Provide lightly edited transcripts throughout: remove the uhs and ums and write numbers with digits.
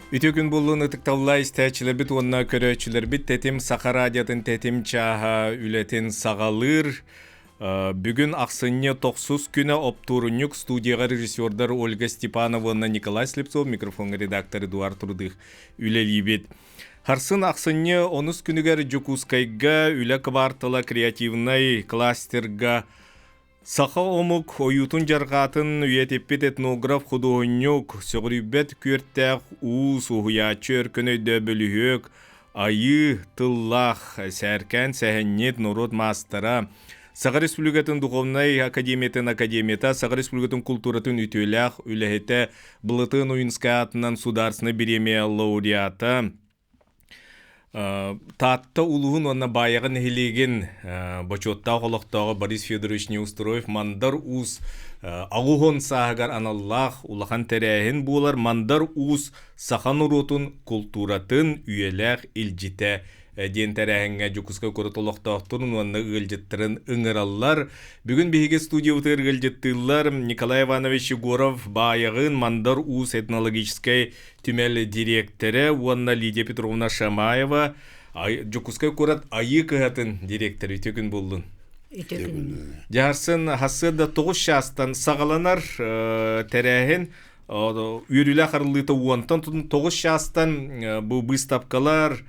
Үтүө күн буоллун ытыкталла истээччилэрбит уонна көрөөччүлэрбит Тэтим Саха радиотын Тэтим чааһа үлэтин саҕалыыр. Бүгүн ахсынньы тохсус күнэ оптуорунньук студияҕа режиссердар Ольга Степанова уонна Николай Слепцов, микрофоҥҥа редактор Эдуард Рудых үлэлиибит. Харсын ахсынньы онус күнүгэр Дьокуускайга үлэ кыбаартала креативнай кластерга Саха омук ойуутун-дьарҕаатын үйэтиппит этнограф, худуоһунньук, сөҕүрүйбэт күөртээх уус, уһуйааччы өркөн өйдөөх бөлүһүөк, айыы тыллаах сээркээн сэһэнньит, норуот маастара, Саха Республикатын Духовнай Академиятын академията, Саха Республикатын култууратын үтүөлээх үлэһитэ, Былатыан Ойуунскай аатынан Судаарственнай бириэмийэ лауреата, Таатта улууһун уонна Баайаҕа нэһилиэгин бочуоттаах олохтооҕо Борис Федорович Неустроев Мандар Уус аҕыс сааһыгар аналлаах улахан тэрээһин буолар Мандар Уус саха норуотун култууратын үйэлээх илдьитэ диэн тэрээһиҥҥэ Дьокуускай куорат олохтоохторун уонна ыалдьыттарын ыҥыраллар. Бүгүн биһиги студиябытыгар ыалдьыттыыллар Николай Иванович Егоров Баайаҕын Мандар Уус этнологическай түмэл дириэктэрэ уонна Лидия Петровна Шамаева Дьокуускай куорат Айыы кыһатын дириэктэрэ үтүө күн буоллун. Үтүө күн. Дьаарсын хассыарда 9 чаастан саҕаланар тэрээһин үөрүүлээх арыллыыта уонтан 9 чаастан бу быыстапкалар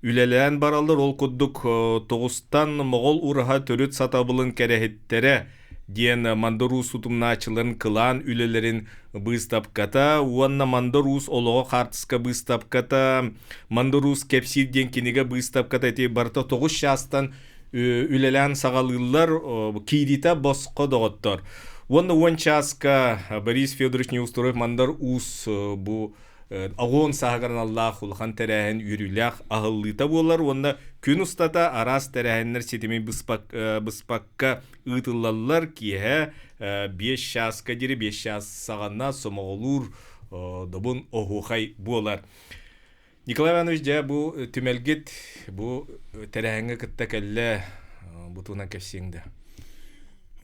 үлэлээн бараллар. Ол курдук тоҕустан Моҕол ураһа төрүт сатабылын кэрэһиттэрэ диэн Мандар Уус утумнааччыларын кылаан үлэлэрин быыстапката уонна Мандар Уус олоҕо хаартыска быыстапката, Мандар Уус кэпсиир диэн кинигэ быыстапката ити барыта 9 чаастан үлэлээн саҕалыыллар, киириитэ босхо доҕоттор. Уонна 10 чааска Борис Федорович Неустроев Мандар Уус бу Оҕуон сааһыгар аналлаах улахан тэрээһин үөрүүлээх аһыллыыта буолар уонна күн устата араас тэрээһиннэр ситими быспакка ыытыллаллар. Киэһэ 5 чааска диэри 5 чаас саҕана сомоҕолуур добун оһуохай буолар. Николай Иванович, дьэ бу түмэлгит бу тэрээһиҥҥэ кытта кэллэ, бу туһунан кэпсиэҥ да.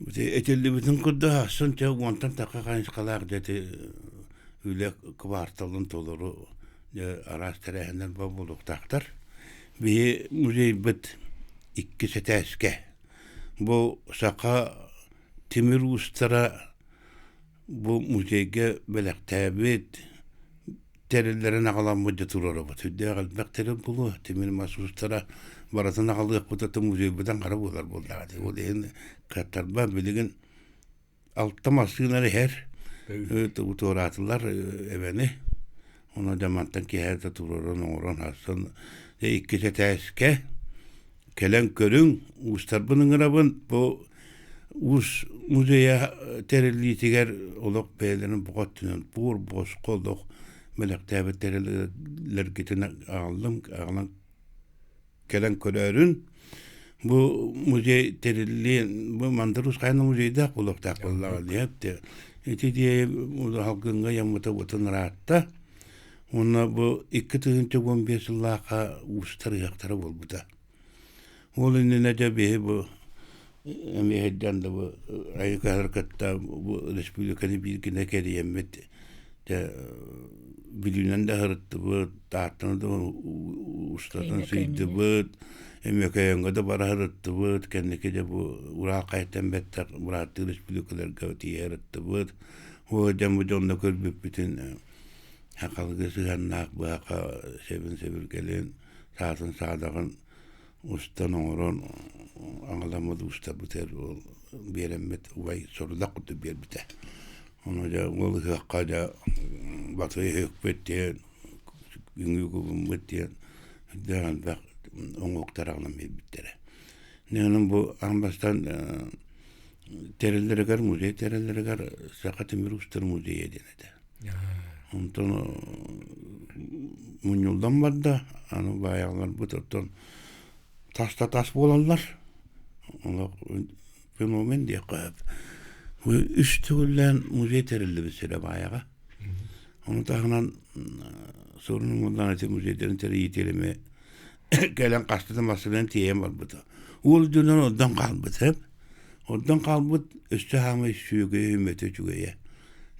Этиллибитин курдук ахсын чэ уонтан тахха хайысхалаах дьэ үлэ кварталын толору араас тэрээһиннэр буолуохтаахтар. Биһи музейбыт иккис этээскэ. Бу саха тимир уустара бу музейга бэлэхтээбит тэриллэрин аҕаламмыт дьэ туруорабыт. Сүрдээх элбэх тэрил булуо, тимир мас уустара барытын аҕалыахпыт атын музейбытын хара буолар буоллаҕа дии. Ол иһин кыаттарбат билигин алта массыына иһэр туораатылар эбэни ону дьэ мантан киэһэ да туруоран оҥорон хассан иккис этээскэ кэлэн көрүҥ уустарбын ыҥырабын бу уус музейа тэриллиитигэр олох бэйэлэрин бөҕө өттүнэн буор босхо олох бэлэхтээбит тэриллэргитин аҕаллым аҕалан кэлэн көрөөрүн бу музей тэриллиэн бу Мандар Уус хайа музейдаах буолуохтаах буоллаҕа диэт ити диэри халгыҥҥа яммыта уотун ыраатта уонна бу 2015 сыллаахха уустар ыһыахтара буолбута ол иннинэ дьэ биһи бу эмиэ сылдьан да бу айыкаһар кытта бу республиканы биир гына кэрийэммит дьэ Бүлүүнэн да сырыттыбыт, Тааттаны да устатын сыйдыбыт, Өмөкөйөҥҥө да бара сырыттыбыт, кэнники дьэ бу Урал хайаттан бэттэх бырааттыы республикаларга тиийэ сырыттыбыт. Ол дьон бу дьонно көрбүппүтүн сахалыы сыһыаннаах быһаха сэбин-сэбиргэлин, саатын-саадаҕын устан оҥорон аҕаламмыт устарбытыгар биэрэммит убай сорудах курдук биэрбитэ. Ону дьэ ол ыһыахха дьэ батыйа ыһыахпыт диэн үҥүү кубуммут диэн сүрдээх элбэх оҥоһуктар аҕалан биэрбиттэрэ. Онон бу аан бастаан тэриллэригэр музей тэриллэригэр Саха тимир уустар музейа диэн этэ. Онтон мунньуллан барда, аны баайаҕаларбыт оттон тас да тас буолаллар. Олох феномен диэххэ сөп. Үс төгүллээн музей тэриллибит сирэ баайаҕа. Ону таһынан сурун ити музейдарын тэрийиитигэр эмиэ кэлэн хаста да массыынан тиэйэн барбыта. Уол дьонун онтон хаалбыт сөп. Онтон хаалбыт өссө хаамай сүөгэйэ үмэтэ үчүгэйэ.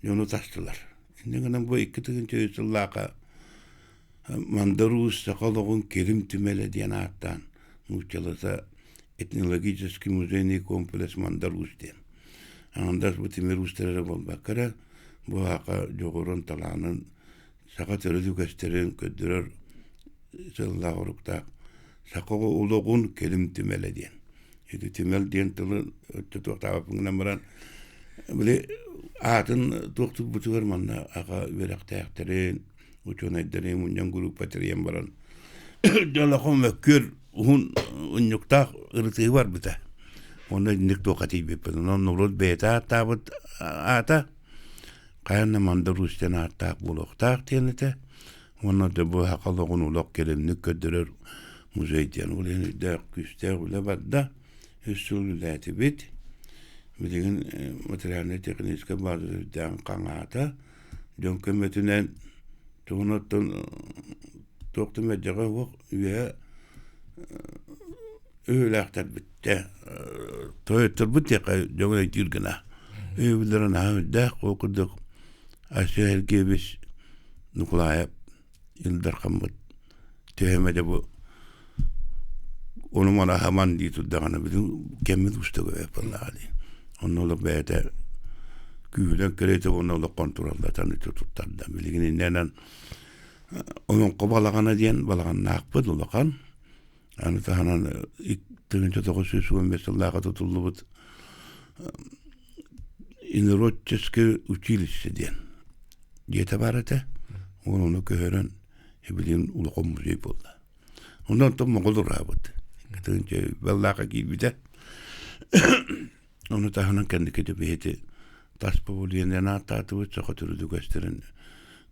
Дьону тастылар. Инньэ гынан бу 2004 сыллаахха. Мандар Уус саха олоҕун кирим түмэлэ диэн ааттаан нууччалата этнологический музейный комплекс Мандар Уус диэн. Аҥардас бу тимир уустара эрэ буолбакка эрэ, бу ака дьоҕурун, талаанын, саха төрүт үгэстэрин көрдөрөр сыаллаах-соруктаах саха олоҕун кэлим түмэлэ диэн. Ити түмэл диэн тылы туохтаабаппын гынан баран, били аатын туохтуурбутугар манна аҕа үөрэхтээхтэрин, учуонайдары мунньан группа тэрийэн баран дьолохо мөккүөр уһун унньуктаах ырытыы барбыта. Онно инник туохха тиийбиппит. Онон норуот бэйэтэ ааттаабыт аата хайан да Мандар Уус диэн ааттаах буолуохтаах диэн этэ. Уонна да бу саха олоҕун олох кэлимник көрдөрөр музей диэн. Ол иһин өйдөөх, күүстээх үлэ барда. Үс сыл үлэлээтибит. Билигин материальнай-техническэй база үрдээн хаҥаата. Дьон көмөтүнэн тугун оттон туох да мэлдьэҕэ суох үөһэ өһүөлээхтэрбит дьэ тойотторбут диэххэ дьоҥу өйдүүр гына өйөбүллэрэ наһаа үрдээх ол курдук Айсен Сергеевич Нукулаев Ил Дархаммыт төһө дьэ бу ону-маны аһаман дии турдаҕына бүтүн кэммит устуга буоллаҕа дии. Онно олох бэйэтэ күүһүнэн кэриэтэ уонна олох хонтуруоллатан туттарда. Билигин иннэнэн олоҥхо балаҕана диэн балаҕаннаахпыт улахан. Аны таһынан 1995 сыллааҕы тутуллубут инородческое училище диэн дьиэтэ баар этэ. Ону көһөрөн билигин улахан музей буолла. Онон онтон моҕол ураабыт. Тыынча баллааха киирбитэ. Ону таһынан кэнники биһити тас павильонынан ааттаатыбыт саха төрүт үгэстэрин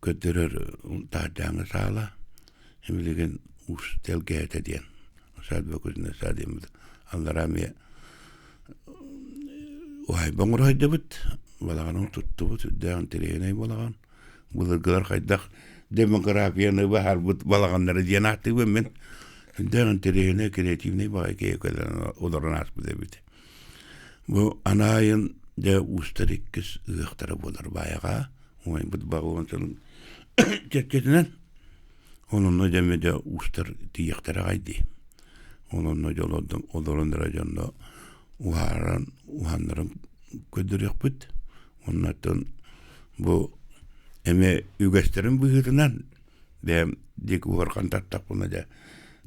көрдөрөр таһырдьааҥы саала. Билигин уус тэлгэһэтэ диэн усадьба кузнеца диэммит аллараа эмиэ уһайба оҥоро балаҕанын туттубут үрдээх интэриэһинэй балаҕан былыргылар хайдах демографияны баһарбыт балаҕаннара диэн ааттыыбын мин үрдээх интэриэһинэй креативнай баҕайы киһи кэлэн олорон ааспыт эбит бу анаайын дьэ уустар иккис ыһыахтара буолар баайаҕа уойбут баҕа чэрчитинэн Ол онно дьэ дьэ уустар тиийиэхтэрэ аҕай дии. Ол онно дьэ олорон эрэ дьонно уһааран уһааннарын көрдөрүөхпүт. Оннуттан бу эмиэ үгэстэрин быһыытынан бэйэм диэки уһархан тартахпына дьэ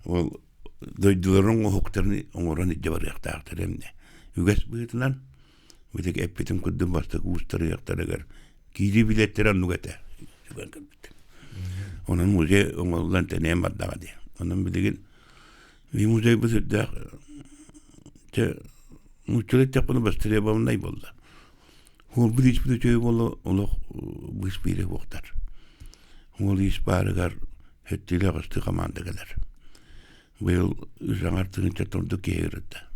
ол дойдуларын оһуктарын оҥорон илдьэ барыахтаахтар эмне. Үгэс быһыытынан Битик эппитим курдук бастакы уустар ыйахтарыгар киирии билиэттэрэ оннук этэ. Сүгэн кэлбитим. Онон музей оҥоһуллан тэнийэн бардаҕа дии. Онон билигин ми музейбыт сүрдээх чэ нууччалыы эттэхпинэ востребованнай буолла. Уолбут ииспит үчүгэй буолла олох быыс биирэ суохтар. Уол иис баарыгар сэттиилээх ыстыы хамаанда кэлэр. Быйыл үс аҥар тыһыынчаттан ордук киһи ырытта.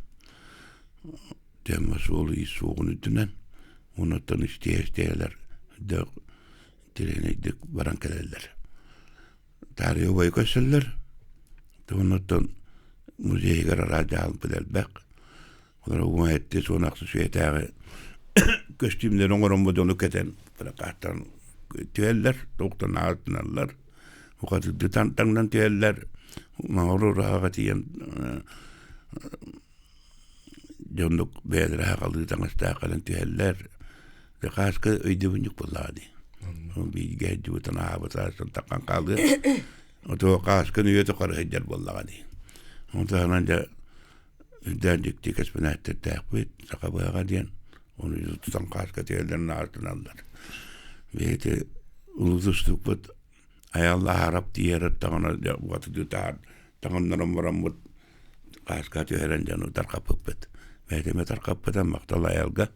Тема суолу-иис суоҕун үрдүнэн, онуттан истиэ-истиэлэр дөк тирэнэйдик баран кэлэллэр. Таарыйа убайы көрсөллөр. Онуттан музейыгар араас дьаһалбыт элбэх. Олор уҥа этти суон ахсыс үйэтээҕи көстүүмнэри оҥороммут дьону кэтэн прокаттан түһэллэр, туохтан аатыналлар. Ухатырдытан таҥнан түһэллэр. Маҥыр ураһаҕа тиийэн Дьоннук бэйэлэрэ сахалыы таҥастаах кэлэн түһэллэр. Хааска өйдөбүнньүк буоллаҕа дии. Бииргэ сылдьыбытын аһаабыт таххан хаалыа. Ото хаасканы үйэ тухары сылдьар буоллаҕа дии. Ону таһынан дьэ үрдээн дьикти кэспэнээттэрдээхпит саха быһаҕа диэн. Ону тутан хааска түһэллэрин аартыналлар. Биһиги улуу тустукпут айаллааһарап тиийэр даҕаны уотутуу таҥыннаран бараммыт хааска түһэрэн дьону тарҕаппыппыт. Бэйэтэ эмэ тарҕаппыта махтал айалга.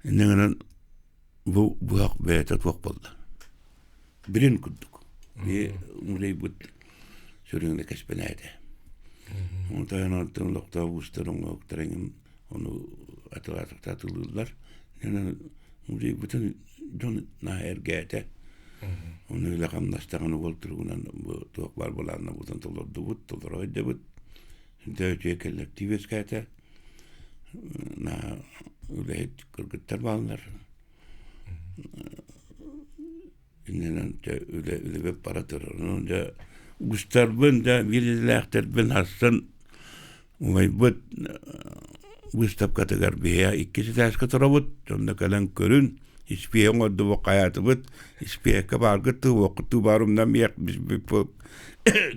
Инньэ гынан бу быһах бэйэтэ туох буолла. Билин курдук. Би музейбыт сүрүнэ кэспэнээтэ. Онтон онтон олохтоох уустар оҥоһуктарын ону атылаатык атылыыллар. Музейбытын дьон наһаа эргээтэ. Ону үлэ хамнастаҕын уол туругунан бу туох баар былааннабытын толордубут, толоро сылдьабыт. Дьэ үчүгэй кэллэктиип үөскээтэ. Наһаа үлэһит кыргыттар бааллар. Иннинэн дьэ үлэ үлэбит бара турар. Онон дьэ уустарбын дьэ биир идэлээхтэрбин харсан убайбыт выставкатыгар биһиэхэ иккис этээскэ турабыт. Онно кэлэн көрүн, испиэһи оҥордубут, хайаатыбыт, испиэһэккэ бааргыт тыы баарымнан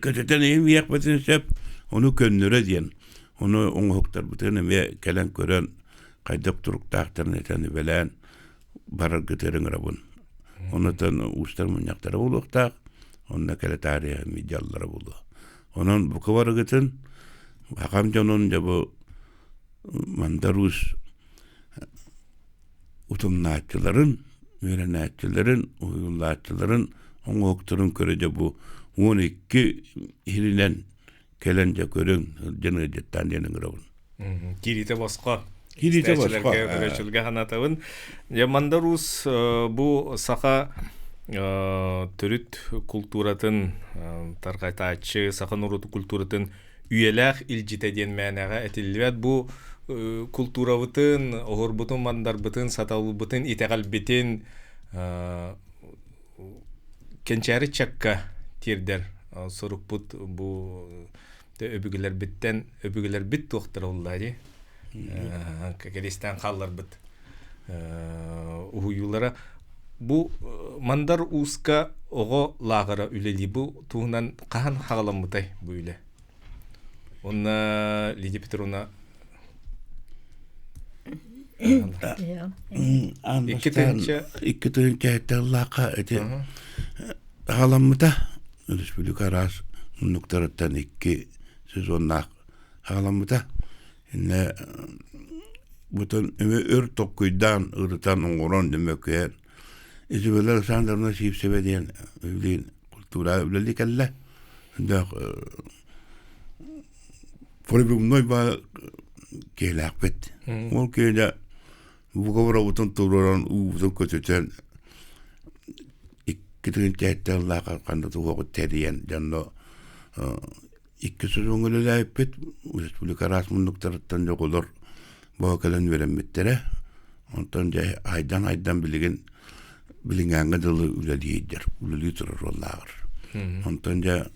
көтүтэн иһимиэхпитин сөп, ону көннөрө диэн. Ону оҥоһуктарбытын эмиэ кэлэн көрөн, хайдах туруктаахтарын этэн үбэлээн бараргытыгар ыҥырабын. Онутан уустар мунньахтара буолуохтаах, онно кэлэ таарыйа дьаллара буолуо. Онон бука барыгытын хахам дьонун дьэ бу Мандар Уус утумнааччыларын, үөрэнээччилэрин, уһуйуллааччыларын оҥоһуктарын көрө дьэ бу 12 иһинэн кэлэн дьэ көрүҥ, сылдьан ыалдьыттаан диэн ыҥырабын. Киириитэ босхо. Киириитэ босхо. Көрөөччүлэргэ санатабын. Дьэ Мандар Уус бу саха төрүт култууратын тарҕатааччы, саха норуотун культуратын үйэлээх илдьитэ диэн мээнэҕэ этиллибэт. Бу култуурабытын, оһорбутун, мандарбытын, сатабылбытын, итэҕэлбитин кэнчээри чакка тиэрдэр сорукпут бу өбүгэлэрбиттэн өбүгэлэрбит туохтара уллаа дии кэриэстээн хаалларбыт уһуйуулара бу Мандар Ууска оҕо лааҕыра үлэлии бу туһунан хаһан хаҕаламмытай бу үлэ уонна Лидия Петровна 2 тыһыынча ыллаахха ити аҕаламмыта республика араас муннуктарыттан икки сезоннаах аҕаламмыта иннэ бутун эми өр толкуйдаан ырытан оҥорон дөмөкүйэн Изабелла Александровна Сивцева диэн үлэлиин культура үлэлии кэллэ пробивной ба киһилээхпит. Ол киһилэ буковробутун туруоран уубутун көтүтэн икки тыһыынча сыллаах ханна туһуоҕу тэрийэн дьонно икки сезоҥҥа үлэлээбиппит республика араас муннуктарыттан дьоҕулар боо кэлэн үөрэммиттэрэ онтон дьэ айдан-айдан билигин билиҥҥээҥҥэ дылы үлэлиир үлэлии турар уоллааҕар онтон дьэ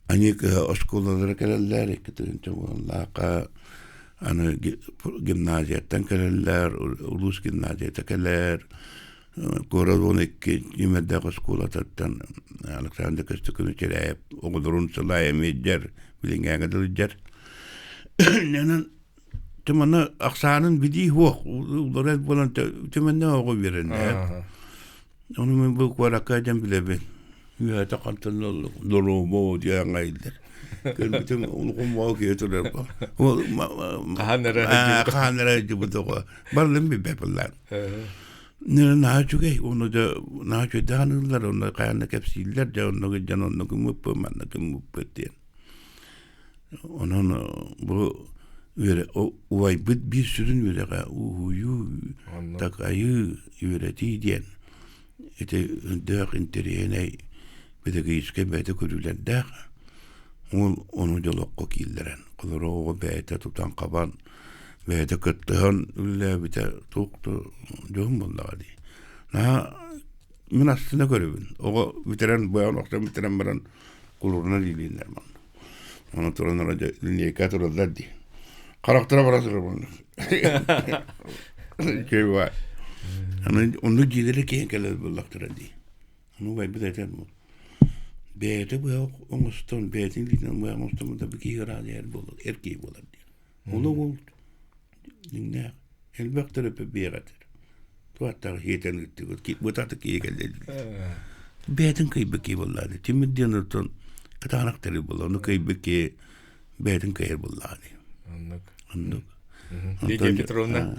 Ани кыһа оскуолалара кэлэллэр, 2 тыһыынча уоллаахха аны гимназияттан кэлэллэр, улуус гимназията кэлэр, куорат 12 нүмердээх оскуолатыттан Александр Көстөкүнү Чирээйэп оҕолорун сылаайа эмиэ билиҥҥээҥҥэ дылдьар. Онон Тыманы ахсаанын билии суох, уларыт буолан түмэннэ оҕо үөрэннэ. Ону мин бу куоракка дьэн билэбин. Үөһэтэ хантан доруобо диэн аҥайыллар. Көрбүтүм улахан буол киһи турар. Хаһан эрэ хаһан эрэ дьыбыт оҕо. Барылын билбэт буллаан. Наһаа үчүгэй, ону да наһаа үчүгэйдээх аныыллар, онно хайаан да кэпсииллэр, дьэ онно дьон онно гыммыппыт, манна гыммыппыт диэн. Онон бу убайбыт биир сүрүн үөрэҕэ уһуйуу, такайыы, үөрэтии диэн ити өйдөөх интэриэһинэй педагогическай бэйэтэ көрүүлэрдээх уол ону дьолокко кииллэрэн олору оҕо бэйэтэ тутан-хабан бэйэтэ кыттыһан үлэлээбитэ туох да дьоһун буоллаҕа дии наһаа мин астына көрөбүн оҕо бүтэрэн быйаан охсон бүтэрэн баран кулуурунан илииннэр манна Ону туран линейка тураллар дии. Харахтара бара турар буолла. Үчүгэй Аны оннук дьиэлэрэ киһи кэлэр буоллахтара дии. Ону убайбыт этэр бу. Бэйэтэ быһа оҥостон, бэйэтин илиитинэн быһа оҥостон да бу киһи ыраах эр буолар, эр киһи буолар диэн. Ону ол дьиҥнээх элбэх төрөппүт биэҕэ этэр. Туаттаах иһитэн ыыттыбыт. Бытаты киһи кэллэ Бэйэтин кыйбыт киһи буоллаҕа дии. Тимир диэн оттон кытаанах тэрил буолла. Ону кыйбыт киһи бэйэтин кыайар буоллаҕа дии. Оннук. Оннук. Лидия Петровна.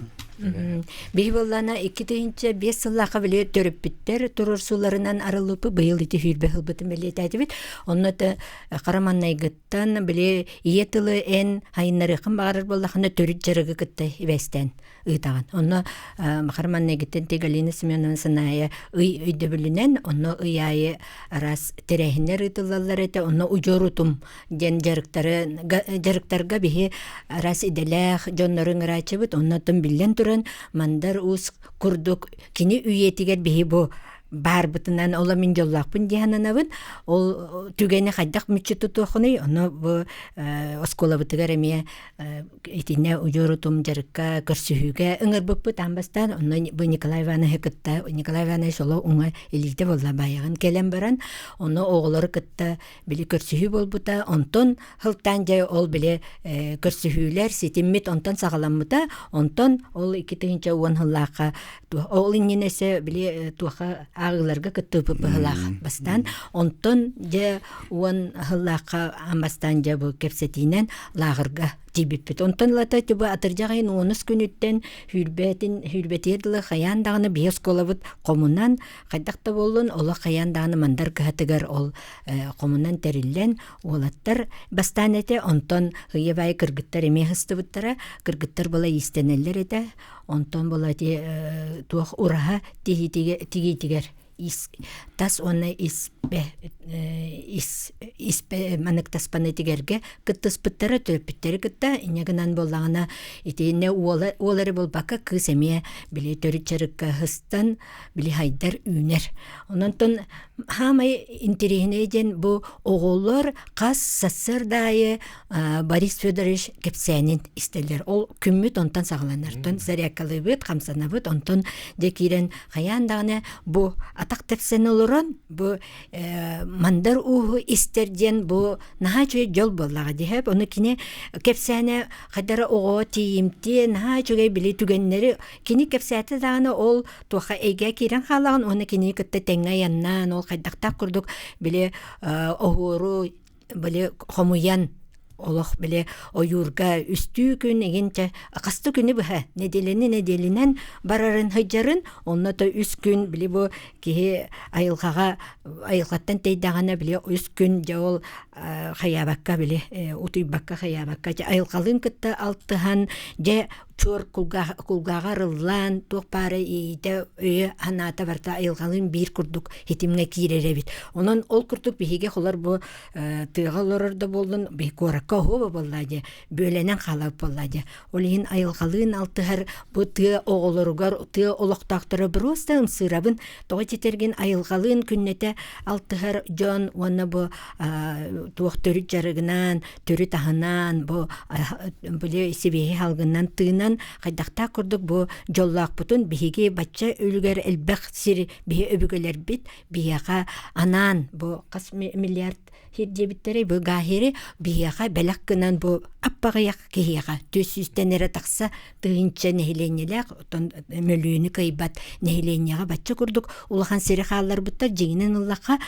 Биһи буоллаана 2005 сыллаахха били төрөппүттэр туруорсууларынан арыллыппы быйыл ити сүүрбэ сылбытын бэлиэтээтибит. Онно да хара маннайгыттан били ийэ тылы эн хайыннарыаххын баҕарар буоллаххына төрүт дьарыгы кытта ибэстээн ыытаҕын. Онно Махар маннайгыттан ти Галина Семеновна Санаайа ый өйдөбүлүнэн онно ый аайы араас тэрээһиннэр ыытыллаллар этэ. Онно удьуор утум диэн дьарыктары дьарыктарга биһи араас идэлээх дьоннору ыҥырааччыбыт. Онно оттон биллэн туран Мандар Уус курдук кини үйэтигэр биһи бу баарбытынан ола мин дьоллоохпун дии сананабын. Ол түгэни хайдах мүччү тутуоххунуй? Ону бу оскуолабытыгар эмиэ итиннэ удьуорутум дьарыкка көрсүһүүгэ ыҥырбыппыт аан бастаан. Онно бу Николай Ивановиһы кытта Николай Иванович оло уҥа илиитэ буолла баайаҕын кэлэн баран, ону оҕолору кытта били көрсүһүү буолбута. Онтон Һылтаан дьэ ол били көрсүһүүлэр ситиммит онтон саҕаламмыта. Онтон ол 2010 сыллаахха ол иннинэсэ били туоха ааҕыыларга кыттыыппыт быһылаах бастаан. Онтон дьэ уон сыллаахха бастаан дьэ бу кэпсэтиинэн лааҕырга тиийбиппит. Онтон ылата бу атырдьах ыйын уонус күнүттэн сүүрбэтин сүүрбэтигэр дылы хайаан даҕаны биһи оскуолабыт хомунан хайдах да буоллун олох хайаан даҕаны мандар кыһатыгар ол хомунан тэриллэн Уолаттар бастаан этэ, онтон ыйа-баайы кыргыттар эмиэ сыстыбыттара, кыргыттар була иистэнэллэр этэ, онтон була ити туох ураһа тигиитигэр ис тас уонна испэ ис испэ манык таспаны тигэргэ кыттыспыттара төрөппүттэри кытта инньэ гынан буоллаҕына итиннэ уола уол эрэ буолбакка кыыс эмиэ били төрүт дьарыкка сыстан били хайдар үүнэр ононтон Хаамай интэриэһинэй диэн бу оҕолор хас сарсыарда аайы Борис Федорович кэпсээнин истэллэр. Ол күммүт онтон саҕаланар. Онтон зарядкалыыбыт, хамсанабыт, онтон дьэ киирэн хайаан даҕаны бу атах тэпсэн олорон бу мандар ууһу истэр диэн бу наһаа үчүгэй дьол буоллаҕа диһэп. Ону кини кэпсээнэ хайдара оҕо тиийимтиэ наһаа үчүгэй били түгэннэри кини кэпсээтэ даҕаны ол туохха эйгэ киирэн хаалаҕын уонна кинини кытта тэҥҥэ айаннаан ол хайдахтаах курдук били оһуору били хомуйан олох били ойуурга үстүү күн игин чэ хаста күнү быһа нэдиэлэни нэдиэлэнэн барарын сылдьарын онно то үс күн били бу киһи айылҕаҕа айылҕаттан тэйдэҕинэ били үс күн дьэ ол хайаабакка били утуйбакка хайаабакка айылҕалыын кытта алтыһан дьэ чуор кулгааҕа арыллаан, туох баара иэйиитэ, өйө, санаата барыта айылҕалыын биир курдук хитимҥэ киирэр эбит. Онон ол курдук биһиги холор бу тыаҕа олорор да буоллун, куоракка оһуоба буоллаа дии, бүөлэнэн хаалабыт буоллаа дии. Ол иһин айылҕалыын алтыһар бу тыа оҕолоругар, тыа олохтоохторо просто ымсыырабын. Тоҕо дьэтэргин айылҕалыын күннэтэ алтыһар дьон уонна бу туох төрүт дьарыгынан, төрүт аһынан, бу били сибиэһи салгынынан тыынан хайдахтаах курдук бу дьоллоохпутун биһиги бачча үлүгэр элбэх сир биһи өбүгэлэрбит биһиэхэ анаан бу хас миллиард сир диэбиттэрэй бу гаһири биһиэхэ бэлэх гынан бу аппаҕыйах киһиэхэ түс сүүстэн эрэ тахса тыһыынча нэһилиэнньэлээх оттон мөлүйүөнү кыайбат нэһилиэнньэҕэ бачча курдук улахан сири хаалларбыттар дьиҥинэн ыллахха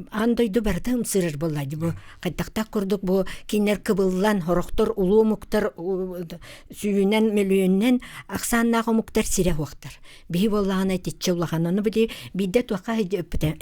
аан дойду барыта ымсыырар буолла бу хайдахтаах курдук бу кинилэр кыбыллан сорохтор улуу омуктар сүүнэн мөлүйүөннэн ахсааннаах омуктар сирэ суохтар биһи буоллаҕына итиччэ улахан ону били биирдэ туохха өппүтэ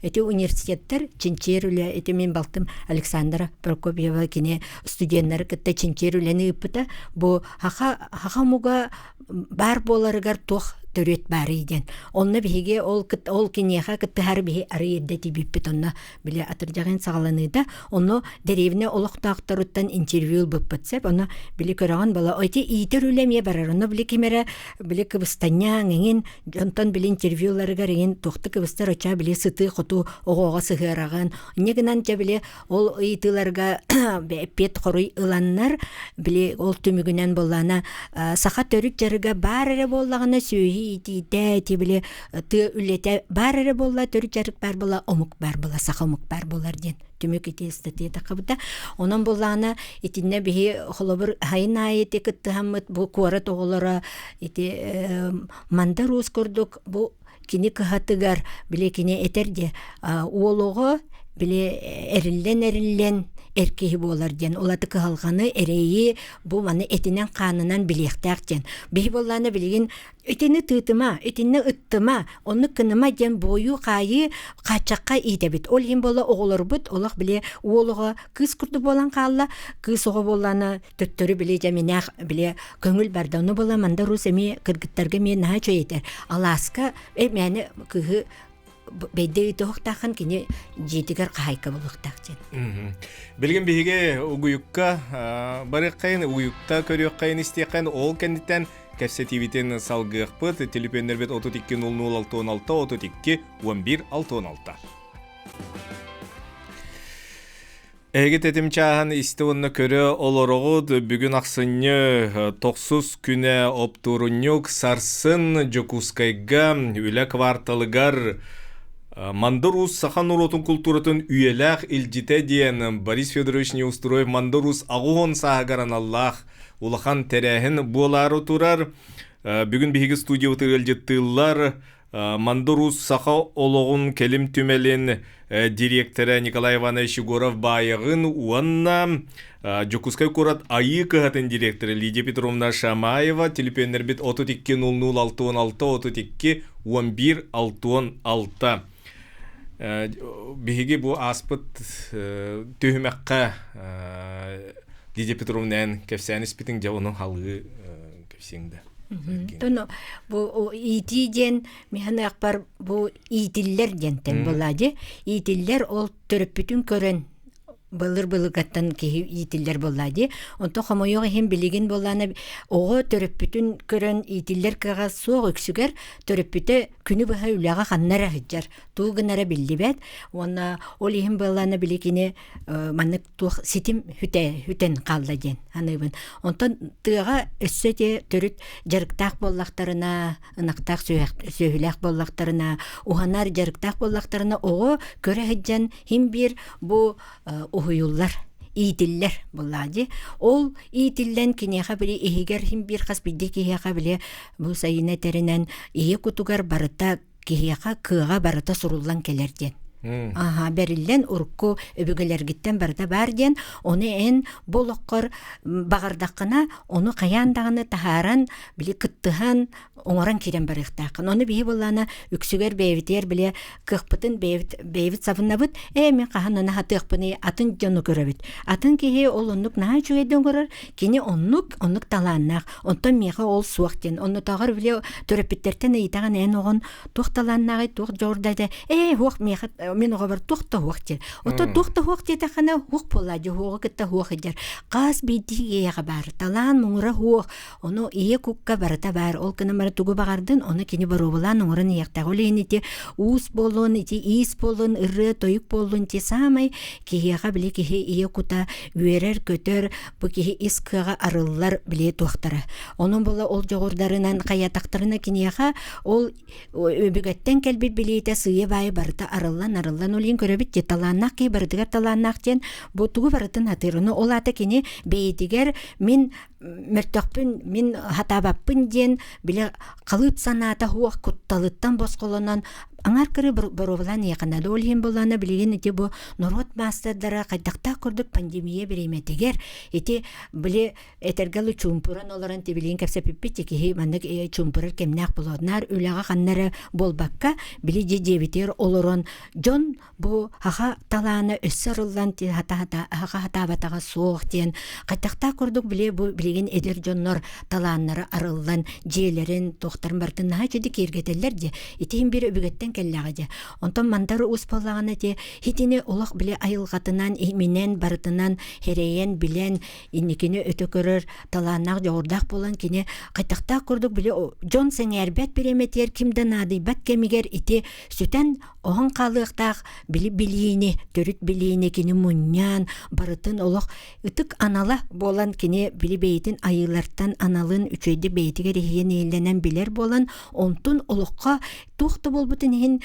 ити университеттар чинчийэр үлэ ити мин балтым Александра Прокопьева кини студеннары кытта чинчийэр үлэни ыыппыта бу хаха хаха омуга баар буоларыгар туох төрүөт баарый диэн онно биһиги ол ол киниэхэ кыттыһар биһи арый эрдэ тиийбиппит онно били атырдьаҕын саҕаланыыта онно дэриэбинэ олохтоохторуттан интервью ылбыппыт сөп ону били көрөҕүн була ити иитэр үлэ эмиэ барар онно били ким эрэ били кыбыстанньаҥ эҥин дьонтон били интервьюларыгар эҥин туохта кыбыстар оччоо били сытыы хоту оҕоҕо сыһыараҕын инньэ гынан дьэ били ол ыйытыыларга эппиэт хоруй ыланнар били ол түмүгүнэн буоллаана саха төрүт дьарыга баар эрэ буоллаҕына сүөһү иитиитэ ити били тыа үлэтэ баар эрэ буолла төрүт дьарык баар буолла омук баар буолла саха омук баар буолар диэн түмүк ити ыстатыйа таххыбыта онон буоллаҕына итиннэ биһи холобур хайын аайы ити кыттыһаммыт бу куорат оҕолоро ити мандар уус курдук бу кини кыһатыгар били кини этэр дии уол оҕо били эриллэн-эриллэн эр киһи буолар диэн ол аты кыһалҕаны эрэйи бу маны этинэн-хаанынан билиэхтээх диэн биһи буоллаана билигин итини тыытыма итиннэ ыттыма оннук гыныма диэн буойуу-хаайыы хааччахха иитэбит ол иһин буола оҕолорбут олох били уол оҕо кыыс курдук буолан хаалла кыыс оҕо буоллаана төттөрү били дьэминээх били көҥүл барда ону була мандар уус эмиэ кыргыттарга эмиэ наһаа үчүгэй этэр алааска э мээнэ кыыһы бэйдэ ыытыахтааххын кини дьиэтигэр хаһайка буолуохтаах диэн. Билигин биһиги угуйукка барыаххайын, угуйукта көрүөххэйин, истиэххэйин, ол кэнниттэн кэпсэтиибитин салгыахпыт. Телефоннэрбит 32 00 66 32 11 66. Эһиги тэтим чааһын истэ уонна көрө олороҕут. Бүгүн ахсынньы тохсус күнэ оптуорунньук сарсын Дьокуускайга үлэ кварталыгар Мандар Уус саха норуотун култууратын үйэлээх илдьитэ диэн Борис Федорович Неустроев Мандар Уус 80 сааһыгар аналлаах улахан тэрээһин буолаары турар. Бүгүн биһиги студиябытыгар ыалдьыттыыллар Мандар Уус саха олоҕун кэлим түмэлин дириэктэрэ Николай Иванович Егоров Баайаҕын уонна Дьокуускай куорат Айыы кыһатын дириэктэрэ Лидия Петровна Шамаева телепиэннэрбит 32 00 66 32 11 66 Биһиги бу ааспыт түһүмэххэ Лидия Петровна эн кэпсээн испитиҥ дьэ ону халыы кэпсиэҥ да. Тоно бу иитии диэн миһаныахпар бу иитиллэр диэнтэн буолаа дии. Иитиллэр ол төрөппүтүн көрөн былыр былыргаттан киһи иитиллэр буоллаа дии. Онтон хомойуох иһин билигин буоллаана оҕо төрөппүтүн көрөн иитиллэр кыаҕа суох үксүгэр төрөппүтэ күнү быһа үлэҕэ ханна эрэ сылдьар, тугу гынара биллибэт уонна ол иһин буоллаана били кини маннык туох ситим хүтэ хүтэн хаалла диэн саныыбын. Онтон тыаҕа өссө те төрүт дьарыктаах буоллахтарына, ынахтаах сүөһүлээх буоллахтарына, уһанар дьарыктаах буоллахтарына оҕо көрө сылдьан хим биир бу уһуйуллар иитиллэр буоллаа дии. Ол иитиллэн киниэхэ били иһигэр хим биир хас биирдии киһиэхэ били бу сайына этэринэн ийэ кутугар барыта киһиэхэ кыаҕа барыта суруллан кэлэр диэн. Аха, бэриллэн урукку өбүгэлэргиттэн барыта баар диэн, ону эн бу олоххор баҕардаххына, ону хайаан даҕаны таһааран, били кыттыһан, оҥорон киирэн барыахтааххын. Ону биһи буоллаана үксүгэр бэйэбитигэр били кыахпытын бэйэбит бэйэбит сабыннабыт, ээ мин хаһан аны хатыахпыный, атын дьону көрөбүт. Атын киһи ол оннук наһаа үчүгэйдик оҥорор, кини оннук, оннук талааннаах. Онтон миэхэ ол суох диэн. Оннотооҕор били төрөппүттэртэн ыйытаҕын эн оҕон туох талааннааҕый, туох дьоҕурда этэ, ээ уох миэхэ мин оҕобор туох да уох диэн. Оттон туох да уох диэтэххинэ уох буоллаа дьэ уоҕу кытта уох идэр. Хас биирдии ийэҕэ баар талаан муҥура уох. Ону ийэ кукка барыта баар. Ол гынан баран тугу баҕардын, ону кини боруобалаан оҥорон иһиэхтээх. Ол иһин ити уус буоллун, ити иис буоллун, ырыа, тойук буоллун ити саамай киһиэхэ били киһи ийэ кута үөрэр-көтөр, бу киһи ис кыаҕа арыллар били туохтара. Онон була ол дьоҕурдарынан хайатахтарына киниэхэ ол өбүгэттэн кэлбит билиитэ сыыйа-баайы барыта арыллан арыллан ол иһин көрөбүт дии талааннаах киһи барытыгар талааннаах диэн бу тугу барытын хатыыр. Ону ол аата кини бэйэтигэр мин мөлтөхпүн мин хатаабаппын диэн били халыып санаата суох кутталыттан босхолонон аҥар кырыы боруобалаан иэхэнэ ол иһин буоллаана билигин ити бу норуот маастардара хайдахтаах курдук пандемия бириэмэтигэр ити били этэргэ дылы чуумпуран олорон тибилиин кэпсэппиппит киһи маннык чуумпурар кэмнээх болооднаар үлэҕэ ханна эрэ буолбакка били дьиэ дьиэбитигэр олорон дьон бу хаха талаана өссө арыллан хаха хатаабатаҕа суох диэн хайдахтаах курдук били бу билигин эдэр дьоннор талааннара арыллан дьиэлэрин туохтарын барытын наһаа үчүгэй киэргэтэллэр дии ити иһин биир өбүгэттэн кэллэҕэ дии онтон мандар уус буоллаҕына ити хитини олох били айылҕатынан иминэн барытынан хэрэйэн билэн инникини өтө көрөр талааннаах дьоҕурдаах буолан кини хайдахтаах курдук били дьон сэҥээрбэт бириэмэтигэр ким да наадыйбат кэмигэр ити сүтэн оһон хаалыахтаах били билиини, төрүт билиини кини мунньаан, барытын олох ытык анала буолан кини били бэйэтин айыылартан аналын үчүгэйдик бэйэтигэр иһийэн иһиллэнэн билэр буолан, онтун олоххо туох да буолбутун иһин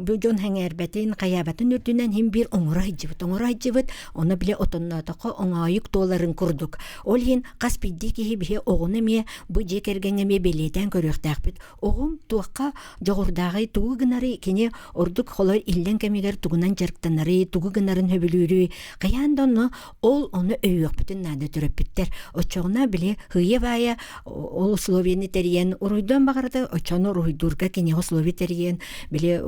бу дьон сэҥээрбэтин, хайаабатын үрдүнэн иһин биир оҥоро сылдьыбыт, оҥоро сылдьыбыт, ону били отонноотоххо оҥоойук туоларын курдук. Ол иһин хас биирдии киһи биһи оҕону эмиэ бу дьиэ кэргэҥҥэ эмиэ бэлиэтээн көрүөхтээхпит. Оҕом туохха дьоҕурдааҕый, тугу гынарый, кини ордук холой иллэҥ кэмигэр тугунан дьарыктанарый, тугу гынарын сөбүлүүрүй, хайаан да онно ол ону өйүөхпүтүн наада төрөппүттэр. Оччоҕуна били һыйа-баайа ол условиены тэрийэн уруйдуон баҕарата, оччону уруһуйдуурга киниэхэ условие тэрийэн били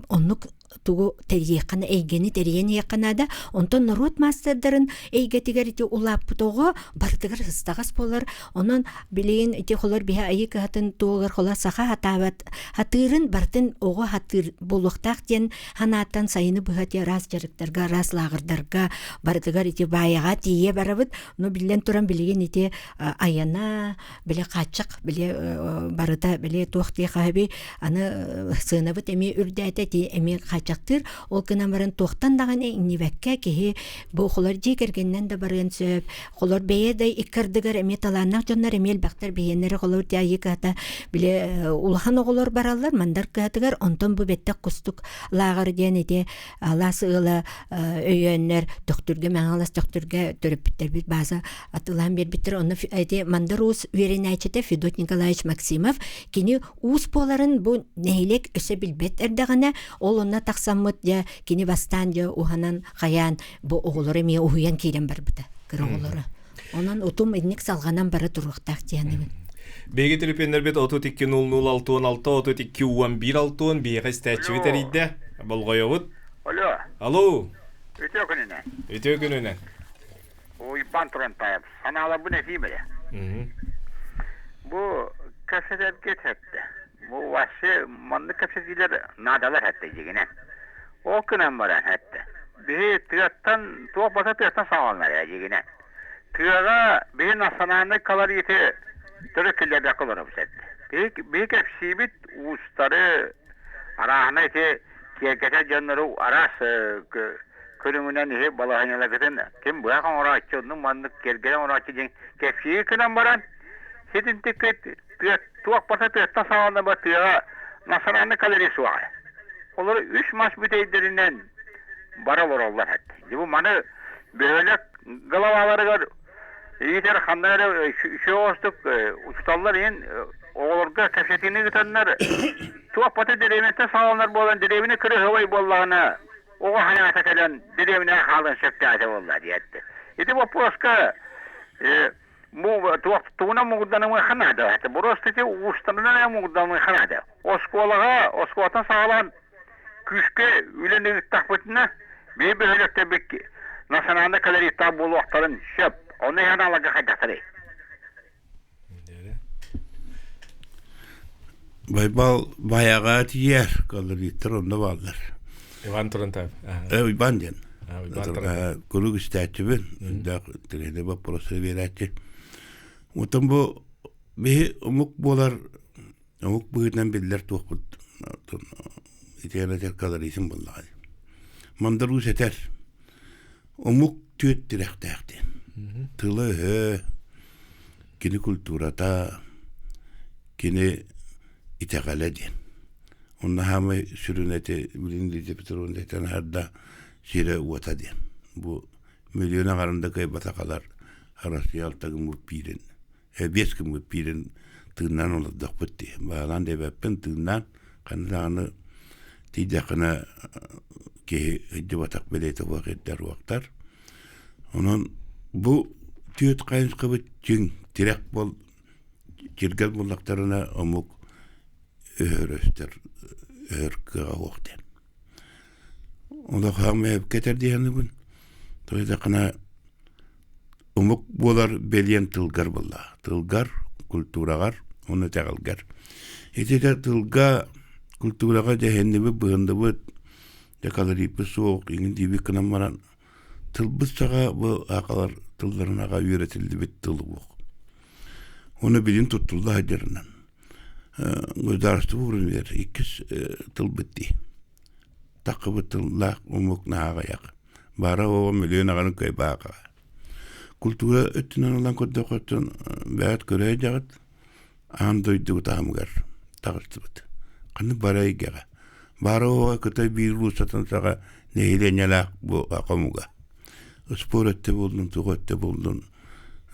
оннук тугу тэрийиэххэ эйгэни тэрийэн иһиэххэ наада. Онтон норуот маастардарын эйгэтигэр ити улааппыт оҕо барытыгар сыстаҕас буолар. Онон билигин ити холор биһи айыы кыһатын туһугар хола саха хатаабат хатыырын барытын оҕо хатыыр буолуохтаах диэн ханааттан сайыны быһа ити араас дьарыктарга, араас лааҕырдарга барытыгар ити баайаҕа тиийэ барабыт. Но биллэн туран билигин ити айана били хааччах били барыта били туох дии хаһаби аны сыанабыт эмиэ үрдээтэ ити эмиэ хааччахтыыр ол гынан баран туохтан даҕаны иҥнибэккэ киһи бу холор дьиэ кэргэнинэн да барыан сөп холор бэйэ да икки ардыгар эмиэ талааннаах дьоннор эмиэ элбэхтэр биһиэннэри холор дии айыы кыһата били улахан оҕолор бараллар мандар кыһатыгар онтон бу бэттэх кустук лааҕыр диэн ити алаас ыала өйөөннөр Төхтүргэ Мэҥэ Төхтүргэ төрөппүттэрбит бааза атылаан биэрбиттэр. Онно ити Мандар Уус үөрэнээччитэ Федот Николаевич Максимов кини уус буоларын бу нэһилиэк өссө билбэт эрдэҕинэ ол онно тахсаммыт дьэ кини бастаан дьэ уһанан хайаан бу оҕолору эмиэ уһуйан киирэн барбыта кыра оҕолору. Онон утум инник салҕанан бара туруохтаах диэхинибин. Биһиги төлөпүөннэрбит 32 00 66 32 11 60 биһиэхэ истээччибит эрийдэ. Болҕойобут. Алло. Алло. Үтүө күнүнэн. Үтүө күнүнэн. Уйбаан Турантаев. Санааларбын этиим эрэ. Бу кэпсэтэргэ эттэ. Бу вообще маннык кэпсэтиилэр наадалар эттэ дьигинэн. Ол гынан баран эттэ. Биһи тыаттан туох бата тыаттан саҕаланар ээ дьигинэн. Тыаҕа биһи национальнай колориты төрүт киллэрбэккэ олоробут эттэ. Биһи, биһи кэпсиибит уустары арааһына ити киэргэтэр дьоннору араас көрүҥүнэн иһи балаһыанньаларгытын ким быһах оҥорооччу, оннук маннык киэргэл оҥорооччу диэн кэпсиир гынан баран, ситинтиккит тыа туох барыта тыаттан саҕаланна тыаҕа национальнай калорий суоҕа. Олор үс мас бүтэйдэринэн бара олороллор этэ. Бу маны бөһүөлэк главаларыгар иитэр ханна эрэ үчүгэй учууталлар иһин оҕолорго кэпсэтиини ыытаннар туох бата дэриэбинэттэн саҕаланар буолан дэриэбинэ кырыһыбай буоллаҕына оҕо ханаата кэлэн дэриэбинэҕэ хаалыан сөптөөх буолла диэтэ. Ити боппуруоска туох тугунан муҥурданымыахха наада. Это просто ити уустарынан муҥурданымыахха наада. Оскуолаҕа оскуолаттан саҕалаан күүскэ үлэни ыыттахпытына биир бөһүөлэктэрбит национальнай колориттаах буолуохтарын сөп. Ону иһэн аларга хайдахтарый? Байбал байаҕа тиийэр, колориттар онно бааллар. Иван Турантаев. Иван диэн. Куруук истээччибин, элбэх тириэнэ боппуруостары биэрээччи. Оттон бу биһи омук буолар, омук быһыытынан биллэр туохпут итиэнэ колоритин буоллаҕа. Мандар Уус этэр, омук түөрт тирэхтээх диэн. Тыла-өһө, кини культурата, кини итэҕэлэ диэн. Онно хаамай сүрүн эти билин Лидия Петровна этэн аһарда сирэ-уота диэн. Бу миллион аҥарында кыайбатахалар Россия алта гыммыт биирин, биэс гыммыт биирин тыыннаан олордохпут дии. Баалаан диэбэппин тыыннаан ханна даҕаны тиийдэххинэ киһи өйдөбөтөх бэлиэтэ буох ирдэр уохтар. Онон бу түөрт хайысхабыт чиҥ тирэх буол чиргэл буоллахтарына омук өһөр-өстөр өһөр кыаҕа суох диэн. Олох хаамай кэтэр диэхинибин. Тоҕо омук буолар бэлиэм тылгар буолла. Тылгар, культураҕар уонна итэҕэлгэр. Ититэ тылга, культураҕа дьэһиннибит, быһынныбыт, дьэ колориппыт суох, иҥин диибит гынан баран тылбыт саҕа бу аакалар тылларын аҕа үөрэтиллибит тыл буох. Ону билин туттулла сылдьарынан государство уровнигар иккис тылбыт дии. Таххыбыт тыллаах омук наһаа аҕыйах. Баара оҕо мөлүйүөн аҕарын кыайбааха. Культура өттүнэн ылан көрдөххө бэйэт көрө сылдьаҕыт аан дойду таһымыгар таҕыстыбыт. Ханнык бары эйгэҕэ. Баара оҕо кытай биир улуустатын саҕа нэһилиэнньэлээх бу хомуга. Спорт өттө буоллун, туох өттө буоллун.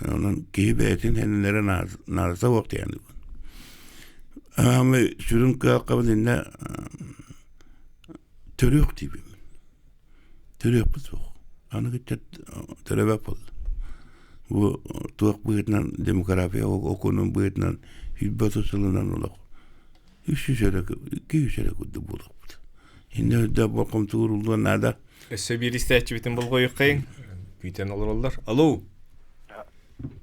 Онон киһи бэйэтин хэннэлэрэ наадата суох диэн. Аамай сүрүн кыаххабын иннэ төрүөх диибин. Төрүөхпүт суох. Аны кыччат төрөбөт буолла. Бу туох быһыытынан демография окуонун быһыытынан 130 сылынан олох 300 эрэ 200 эрэ курдук буолуохпут. Иннэ үрдэ болҕомто ууруллуон наада. Өссө биир истээччибитин болҕойуоххайыҥ. Күүтэн олороллор. Алло.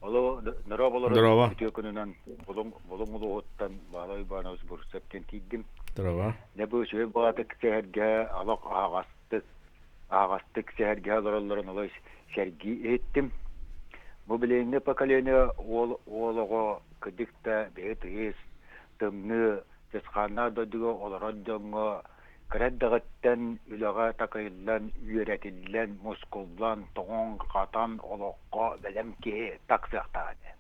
Алло, дорооболорун. Дорообо. Үтүө күнүнэн Булуҥ Булуҥ улууһуттан Баалай Иванович Бурцев диэн тиийдим. Дорообо. Дьэ бу үчүгэй баҕатык сэһэргэһэ олох аһаҕастык аһаҕастык сэһэргэһэ олороллорун олус сэргии иһиттим. Бу билиҥҥи поколение уол уол оҕо кырдьык да биһи тыйыс, тымныы, чысхааннаах дойдуга олорор дьоҥҥо кыра эрдэҕиттэн үлэҕэ такайыллан, үөрэтиллэн, мускуллан, тоҥон-хатан олоххо бэлэм киһи тахсыахтаах этэ.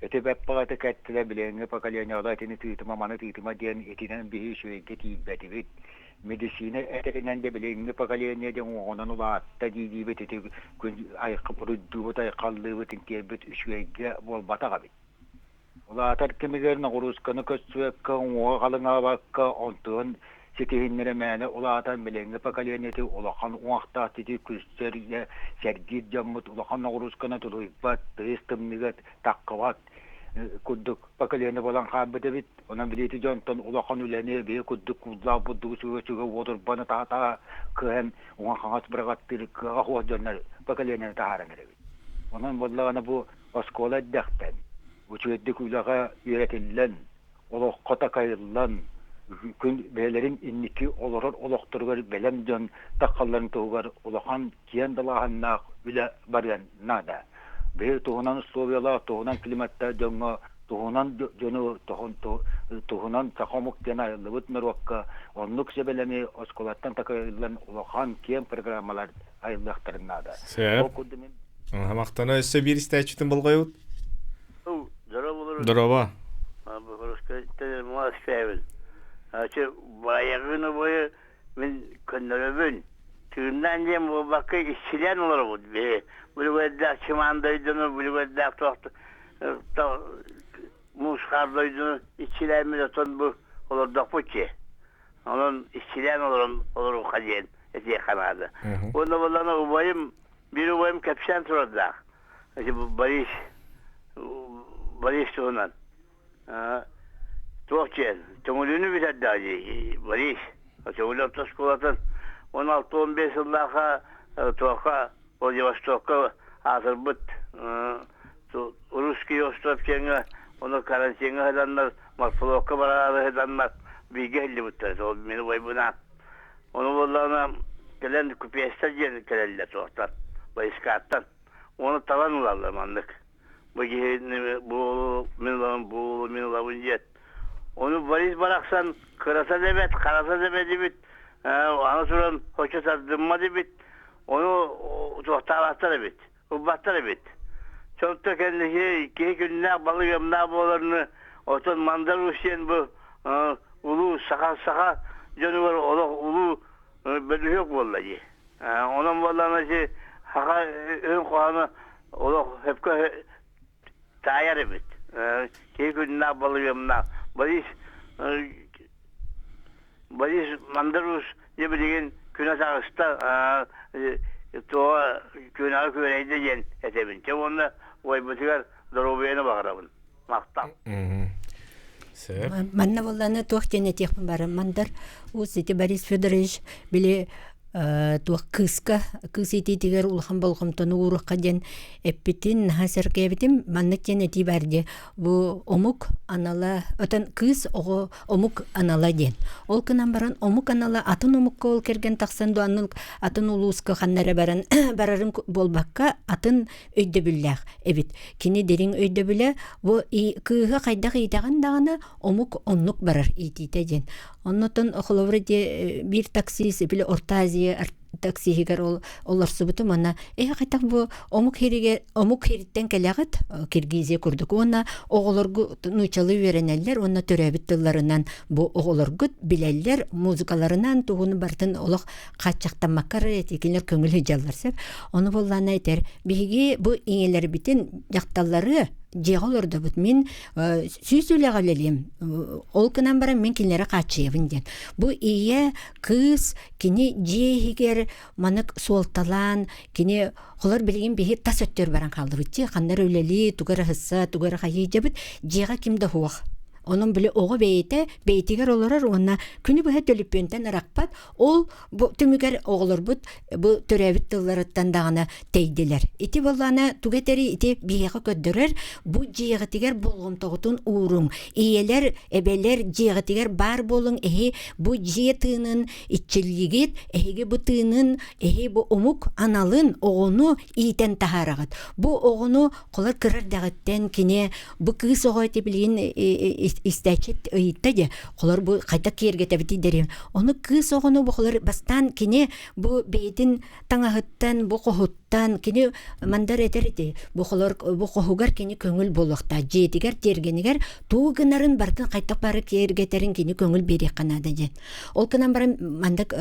Ити бэппэҕэтик эттилэр билиҥҥи поколениеҕа итини тыытыма, маны тыытыма диэн итинэн биһи үчүгэйгэ тиийбэтибит. Медицина этэринэн да билиҥҥи поколение диэн уҥуоҕунан улаатта дии-диибит ити күн буруйдуубут, айхаллыыбыт, интиэрбит үчүгэйгэ буолбатах эбит. Улаатар кэмигэр ноҕуруусканы көрсүбэккэ, уҥуоҕа халыҥаабакка, онтуон ситиһиннэрэ мээнэ улаатан билиҥҥи поколениеты улахан уҥуохтаах титии күлсэр, сэргиир дьоммут улахан ноҕуруусканы тулуйбат, тыйыс тымныыга таххыбат курдук поколение буолан хаалбыт эбит. Онон билиити дьонтон улахан үлэни биһи курдук кууллаах бурдугу сүгэ-сүгэ уотурбаны таһа-таһа кыһан уҥа-хаҥас быраҕаттыыр кыаҕа суох дьоннор поколениены таһааран эрэбит. Онон буоллаҕына бу оскуола эрдэхтэн үчүгэйдик үлэҕэ үөрэтиллэн, олоххо такайыллан, күн бэйэлэрин инники олорор олохторугар бэлэм дьон таххалларын туһугар улахан киэн далааһыннаах үлэ барыан наада. Биһи туһунан условиялаах, туһунан климаттаах дьоҥҥо туһунан дьону туһунан саха омук диэн айыллыбыт норуокка оннук сөбэлэми оскуолаттан такайыллан улахан киэҥ программалар айыллыахтарын наада. Сөп. Ол курдук мин Махтана өссө биир истээччитин болҕойбут. Здорово, Здорово. Москвабын. Баягын обойу мин көннөрөбүн. Тыыннаан диэн буолбакка иччилээн олоробут биһи. Бүлүгэрдээх чымаан дойдуну, бүлүгэрдээх туох муус хаар дойдуну иччилээммит отон бу олордохпут дии. Онон иччилээн олорон олоруохха диэн этиэххэ наада. Уонна буоллаҕына убайым, биир убайым кэпсээн турардаах. Борис, Борис туһунан. Туох диэн, Төҥүлүнү бүтэрдэҕэ дии Борис. Төҥүлү орто оскуолатын 16-15 сыллаахха туохха Владивостокка аатырбыт Русский остров диэҥҥэ ону карантиҥҥа сытаннар морфлокка бараары сытаннар бииргэ иһиллибиттэр ол мин убайбынаан ону буоллаҕына кэлэн купецтар диэн кэлэллэр туохтан войскаттан ону талан ылаллар маннык бу киһини бу уолу мин ылабын бу уолу мин ылабын диэт ону Борис барахсан кырата да эбэт харата да эбэт эбит аны туран хочо тардыммат эбит ону туохтаабаттар эбит ылбаттар эбит. Чонто кэнники киһи күннээх балык ыамнаах буоларны отон Мандар Уус диэн бу улуу саха саха дьонугар олох улуу бөлүһүөк буолла дии. Онон буоллаҕына ити саха өһүн хоһооно олох сөпкө таайар эбит. Киһи күннээх балык ыамнаах. Борис Борис Мандар Уус дьэ билигин күнэ таҕыста туоҕа күнэҕэ күөрэйдэ диэн этэбин. Чэ уонна убайбытыгар доруобуйаны баҕарабын. Махтал. Сөп. Манна буоллаана туох диэн этиэхпин бары Мандар Уус ити Борис Федорович били туох кыыска кыыс иитиитигэр улахан болҕомтону ууруохха диэн эппитин наһаа сэргээбитим. Маннык диэн этии баар дии. Бу омук анала отон кыыс оҕо омук анала диэн. Ол гынан баран омук анала атын омукка ол кэргэн тахсан дуо атын улууска ханна эрэ баран барарын буолбакка атын өйдөбүллээх эбит. Кини дириҥ өйдөбүлэ бу кыыһы хайдах иитэҕин даҕаны омук оннук барар иитиитэ диэн. Оннотон холобура дии биир таксист били Орто Азия таксиһыгар ол олорсубутум уонна э хайдах бу омук хиригэр омук хириттэн кэлэҕит Киргизия курдук уонна оҕолоргу нууччалыы үөрэнэллэр уонна төрөөбүт тылларынан бу оҕолоргут билэллэр музыкаларынан тугун барытын олох хааччахтаммакка эрэ этикилэр көҥүл сылдьаллар сөп ону буоллаана этэр биһиги бу ийэлэрбитин дьахталлары дьиэҕэ олордобут мин сүүс үлэҕэ үлэлиэм ол гынан баран мин кинилэри хааччыйабын диэн бу ийэ кыыс кини дьиэ иһигэр манык суолталаан кини холор билигин биһи тас өттүгэр баран хааллыбыт дии ханна эрэ үлэлии тугу эрэ ыһысса тугу эрэ хайыы дьэбит дьиэҕэ ким да суох. Онон били оҕо бэйэтэ бэйэтигэр олорор уонна күнү быһа төлөпүөнтэн арахпат. Ол бу түмүгэр оҕолорбут бу төрөөбүт тылларыттан даҕаны тэйдилэр. Ити буоллаҕына тугу этэрий ити биһиэхэ көрдөрөр бу дьиэҕитигэр болҕомтоҕутун ууруҥ. Ийэлэр, эбэлэр дьиэҕитигэр баар буолуҥ эһи бу дьиэ тыынын иччилиигит, эһиги бу тыынын, эһи бу омук аналын оҕону иитэн таһаараҕыт. Бу оҕону холор кыра эрдэҕиттэн кини бу кыыс оҕо ити билигин истээччи ыйытта дии холор бу хайдах киэргэтэбитий дэрим ону кыыс оҕону бу холор бастаан кини бу бэйэтин таҥаһыттан бу хоһуттан кини мандар этэр ити бу холор бу хоһугар кини көҥүл буолуохтаах дьиэтигэр тиэргэнигэр тугу гынарын барытын хайдах бары киэргэтэрин кини көҥүл биэриэххэ наада диэн Ол гынан баран маннык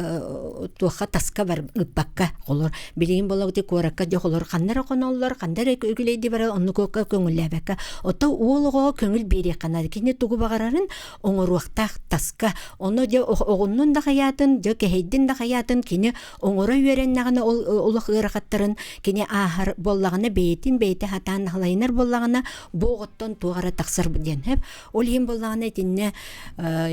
туохха таска бар ыыппакка олор билигин буолабыт куоракка дьэ олор ханна эрэ хоноллор ханна эрэ үгүлэйди барар оннук көҥүллээбэккэ ото уол оҕоҕо көҥүл биэриэххэ наада кини тугу баҕарарын оҥоруохтаах таска ону дьэ оҕуннун да хайаатын дьэ кэһэйдин да хайаатын кини оҥоро үөрэннэҕинэ ол олох ыарахаттарын кини ааһар буоллаҕына бэйэтин бэйэтэ сатаан халайынар буоллаҕына бу оҕоттон туох эрэ тахсар диэн сөп Ол иһин буоллаҕына итиннэ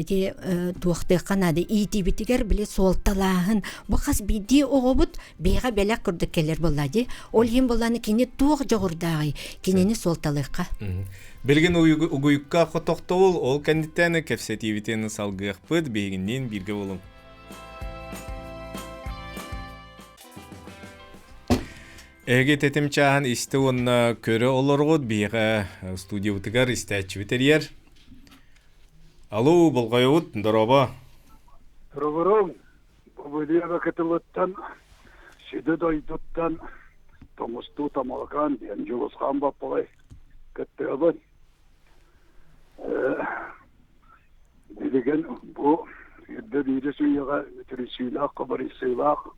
ити туохтыахха наада иитиибитигэр били суолталааһын бу хас биирдии оҕобут биһиэхэ бэлэх курдук кэлэр буоллаа дии. Ол иһин буоллаҕына кини туох дьоҕурдааҕый кинини суолталыахха. Билигин угуйукка хотохтобул ол кэнниттэн кэпсэтиибитин салгыахпыт биһигинниин бииргэ буолуҥ. Эһиги тэтим чааһын истэ уонна көрө олоргут биһиэхэ студиябытыгар истээччибит эрийэр. Алло, болҕойобут, дорообо. Дорооборуҥ, Бобулева кытылыттан, сүдү дойдуттан тоҥустуу Тамалакаан диэн Дьулусхаан Баппаҕай кыттыһабын. Билигин бу үрдэ биирис үйэҕэ үтүрүйсүүлээх, хабарыйсыылаах,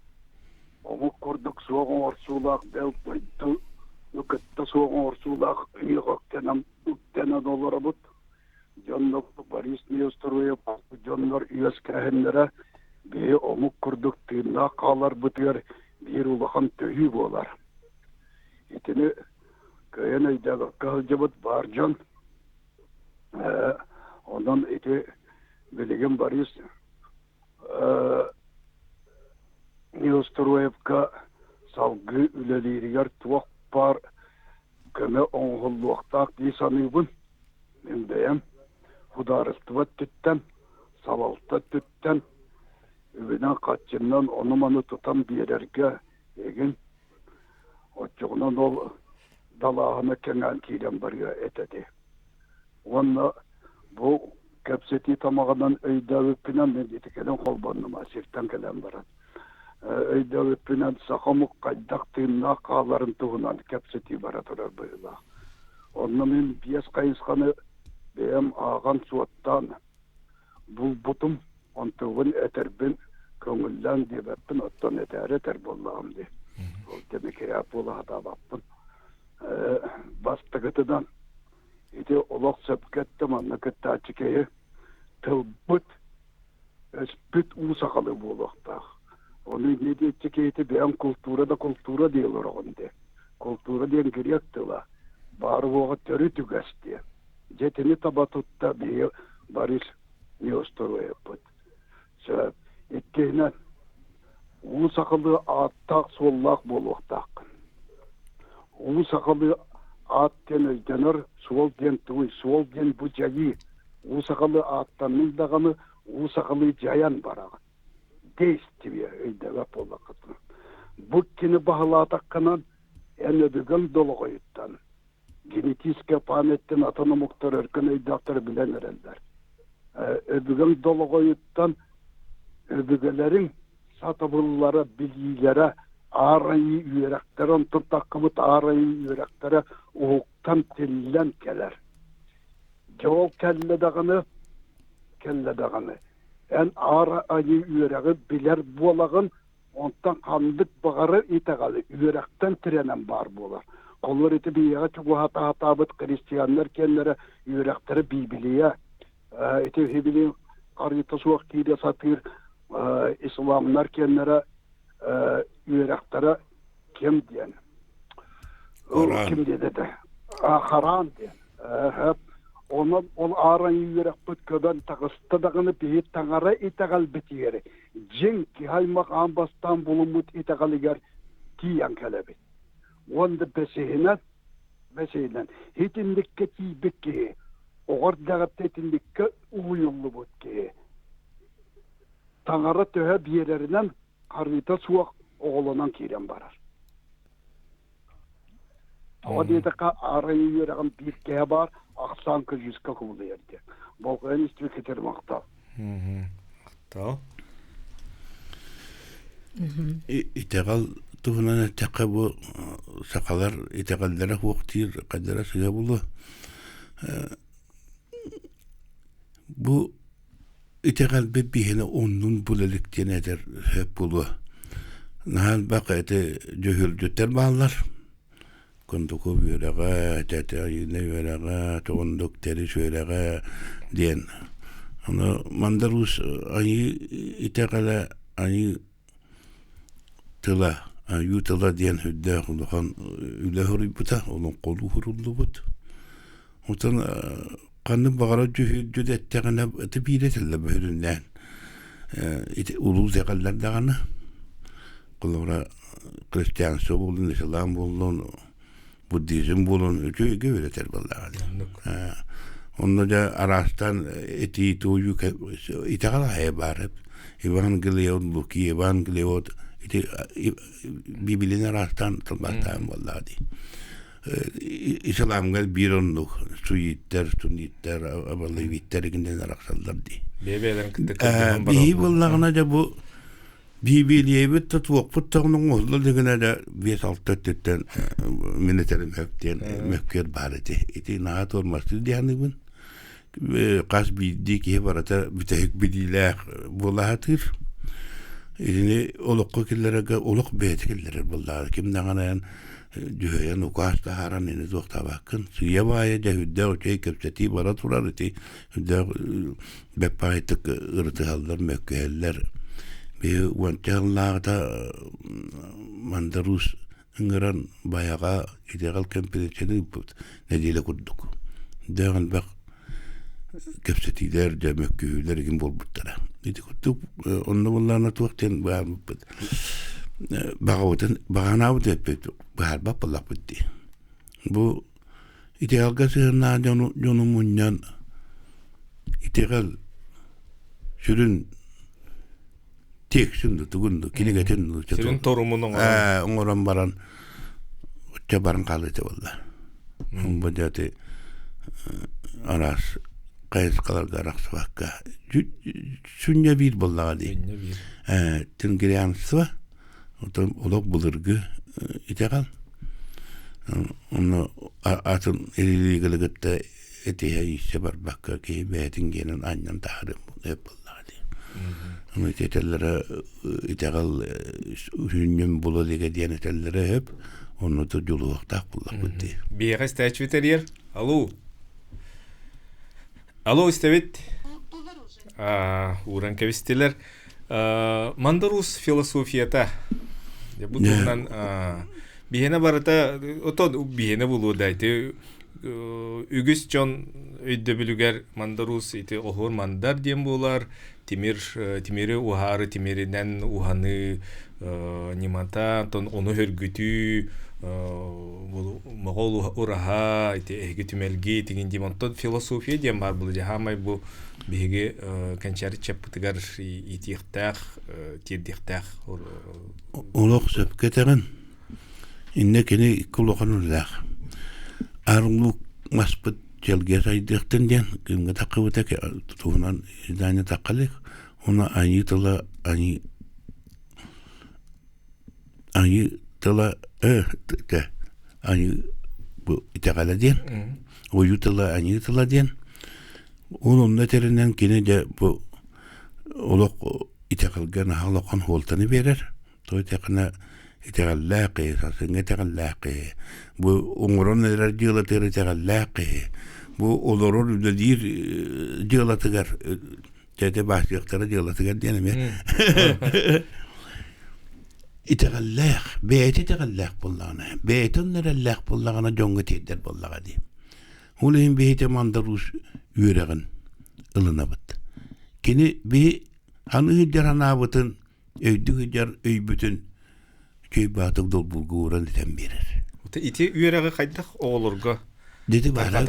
омук курдук суох оҥорсуулаах, бэл дойду кытта суох оҥорсуулаах үйэҕэ үктэнэн, үктэнэн олоробут. Дьоннор Борис Неустроев дьоннор үөскээһиннэрэ биһи омук курдук тыыннаах хааларбытыгар биир улахан төһүү буолар. Итини кыайан өйдөөбөккө сылдьыбыт баар дьон Онон ити билигин Борис Неустроевка салгыы үлэлииригэр туох баар көмө оҥоһуллуохтаах дии саныыбын. Мин бэйэм судаарыстыба өттүттэн, салалта өттүттэн үбүнэн-харчынан ону-маны тутан биэрэргэ игин оччоҕунан ол далааһына кэҥээн киирэн барыа этэ ди. Уонна бу кэпсэтии тамаҕынан өйдөөбүппүнэн мин ити кэлин холбоннум сиртэн кэлэн баран өйдөөбүппүнэн саха омук хайдах тыыннаах хааларын туһунан кэпсэтии бара турар быһыылаах. Онно мин биэс хайысханы бэйэм ааҕан-суоттаан булбутум, онтубун этэрбин көҥүллээн диэбэппин, оттон этээри этэр буоллаҕым дии. Ол кэмэ буола сатаабаппын. Бастакытынан, ити олох сөпкө эттэ манна кыттааччы киһи тылбыт, өспүт уу сахалыы буолуохтаах. Ону инньэ диэччи киһити бэйэҥ култуура да култуура дии олороҕун дии. Култуура диэн грек тыла, баар-уоҕа төрүт үгэс диэн. Дьэ итини таба тутта биһиги Борис Неустроевпыт. Сөп. Иккиһинэн, уу сахалыы ааттаах-суоллаах буолуохтааххын. Уу сахалыы аат диэн өйдөнөр, суол диэн тугуй? Суол диэн бу дьайыы. Уу сахалыы ааттанныҥ даҕаны, уу сахалыы дьайан бараҕын. Действие өйдөбөт буоллаххытына. Бу кини баһылаатаххынан, эн өбүгэҥ долоҕойуттан генетическая памяттан атын омуктар өркөн өйдөөхтөрө билэн эрэллэр. Өбүгэҥ долоҕойуттан өбүгэлэриҥ сатабыллара, билиилэрэ, аар айыы үөрэхтэрэ, онтон таххыбыт аар айыы үөрэхтэрэ уһуктан тиллэн кэлэр. Дьэ ол кэллэ даҕаны, кэллэ даҕаны, эн аар айыы үөрэҕи билэр буолаҕын, Онтон ханнык баҕарар итэҕэл үөрэхтэн тирэнэн баар буолар. Холлор ити биһиэхэ чугаһатаатаабыт христианнар киэннэрэ үөрэхтэрэ Библия, ити били харыыта суох киирэ сатыыр исламнар киэннэрэ үөрэхтэрэ ким диэн ким диэн этэ хараан диэн. Онон ол ааран үөрэхпит көбөн таҕыста даҕаны биһи таҥара итэҕэлбитигэр дьиҥ киһи аймах аан бастаан булуммут итэҕэлигэр тиийэн кэлэбит. Уонна бэсиһинэн, бэсиһинэн итинниккэ тиийбит киһи, оҕо эрдэҕиттэн итинниккэ уһуйуллубут киһи таҥара төһө биэрэринэн харыыта суох оҕолонон киирэн барар. Тоҕо диэтэххэ, арай үөрэҕин биир киһи баар, ахсаан көдьүүскэ кубулуйар диэн. Болҕойон истибиккитигэр махтал. Махтал. Итэҕэл туһунан эттэххэ бу сахалар итэҕэллэрэ суох диир хайдара сыыһа буолуо. Бу итэҕэлбит биһиэнэ оннун була илик диэн этэр сөп буолуо. Наһаа элбэх ити дьөһүөлдьүттэр бааллар. Кундукуп үөрэҕэ, тэтэ Айыына үөрэҕэ, Тугундук Тэрис үөрэҕэ диэн. Ону Мандар Уус айыы итэҕэлэ айыы тыла, айыы тыла диэн сүрдээх улахан үлэ суруйбута, олоҥхолуу суруллубут. Оттон ханнык баҕарар дьүһүйдү эттэҕинэ ити биирэ этиллэр бөһүрүннээн ити улуу итэҕэллэр даҕаны холобура христианство буоллун, ислам буоллун, буддизм буолун үчүгэйгэ үөрэтэр буоллаҕа дии. Онно дьэ араастаан этии туойуу итэҕэл аайы баар Евангелие от Луки, Евангелие от ити Библияны араастаан тылбаастаан буоллаҕа дии. Исламҥа биир оннук суиттэр, сунниттэр, абалавиттэр игиннэн арахсаллар дии. Бэйэ-бэйэлэрин кытта кырдьыгын Биһи буоллаҕына дьэ бу Биибилийэбит да туохпут даҕаны оҥоһулла илигинэ да 5-6 өттүттэн мин этэрим сөп диэн мөккүөр баар ити. Ити наһаа туормастыы дии саныыбын. Хас биирдии киһи барыта бүтэһик билиилээх буола сатыыр. Итини олоххо киллэрэргэ олох бэйэтэ киллэрэр буоллаҕа. Ким даҕаны дьүһүйэн укаас таһааран ини туохтаабаккын. Сыыйа баайа дьэ үрдээх үчүгэй кэпсэтии бара турар ити үрдээх бэппаайтык ырытыһаллар, мөккүһэллэр. Биһи уонча сыллааҕыта Мандар Уус ыҥыран Байаҕа итэҕэл кэмпириэнсийэни ыыппыт нэдиэлэ курдук. Дээх элбэх кэпсэтиилэр, дьэ мөккүһүүлэр игин буолбуттара. Ити курдук онно буоллаҕына туох диэн быһаарбыппыт баҕабытын баҕанаабыт эппит быһаарбат буоллахпыт дии. Бу Итэҕэлгэ сыһыаннаах дьону, дьону мунньан итэҕэл сүрүн текстин да тугун да кинигэтин да Сүрүн торумун оҥорон. оҥорон баран оччо баран хаалыыта буолла. Бу дьэ араас хайысхаларга арахсыбакка сүнньэ биир буоллаҕа дии. Сүнньэ биир. Тенгрианство Оттон олох былыргы итэҕэл. Онно атын религияны кытта этиһэ-ииссэ барбакка киһи бэйэтин гиэнин анньан таһаарыан сөп буоллаҕа дии. Ону ити этэллэрэ итэҕэл сүнньүн була илигэ диэн этэллэрэ сөп. Онно да дьулуһуохтаах буоллахпыт дии. Биһиэхэ истээччи тэрийэр. Алло. Алло, истэбит. Ууран кэбистилэр. Мандар Уус философията. Бу туһунан биһиэнэ барыта отон биһиэнэ булуо да ити үгүс дьон өйдөбүлүгэр Мандар Уус ити оһуор мандар диэн буолар тимир тимири уһаары тимиринэн уһаныы ньымата онтон ону хөргүтүү моҕол ураһа ити эһиги түмэлги тигин диэн онтон философия диэн баар буолар хаамай бу биһиги кэнчээри чаппытыгар иитиэхтээх тиэрдиэхтээх Олох сөпкө этэҕин. Иннэ кини икки улахан үлэлээх. Арлук маспыт дьэлгэ сайдыахтын диэн күҥҥэ таххыбыта туһунан издание таххалык. Уна айыы тыла айыы айыы тыла айыы бу итэҕэлэ диэн ойуу тыла айыы тыла диэн Ол онно этэринэн кини дьэ бу олох итэҕэлгэ наһаа улахан суолтаны биэрэр. Тоҕо диэтэххинэ итэҕэллээх киһи, сарсыҥҥы итэҕэллээх киһи, бу оҥорон эрэр дьыалатыгар итэҕэллээх киһи, бу олорор үлэлиир дьыалатыгар дьэ баасыахтара дьыалатыгар диэн эмиэ итэҕэллээх, бэйэтэ итэҕэллээх буоллаҕына, бэйэтэ онно эрэллээх буоллаҕына дьоҥҥо тиэрдэр буоллаҕа дии. Ол иһин биһиги Мандар Уус үөрэҕин ылынабыт. Кини биһи аныгы дьаранаабытын, өйдүү сылдьар өйбүтүн үчүгэй баатык долбуурга ууран этэн биэрэр. Ити үөрэҕи хайдах оҕолорго Дити баара.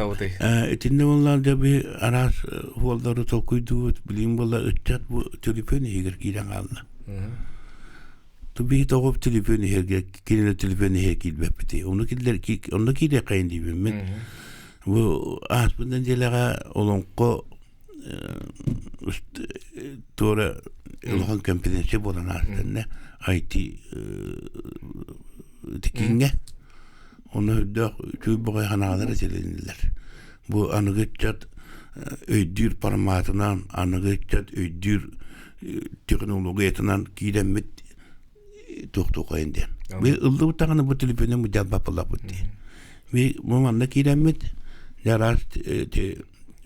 Итиннэ буоллар дьэ би араас хуоллары толкуйдуубут, билигин буолла ыччат бу телефон иһигэр киирэн хаалла. Ту биһи тоҕо телефон иһэргэ кинилэр телефон иһэ киирбэппитий. Ону кинилэр онно киириэххэйин диибин мин. Бу ааспыт нэдиэлэҕэ олоҥхо туора улахан конференция буолан аастанна IT тикиҥҥэ ону өйдөөх үчүгэй баҕайы санаалар этилиннилэр. Бу аныгы ыччат өйдүүр форматынан, аныгы ыччат өйдүүр технологиятынан киирэммит туохтуохайын диэн. Би ыллыбыт даҕаны бу телефону мудьалбаппылаппыт дии. Би бу манна киирэммит араас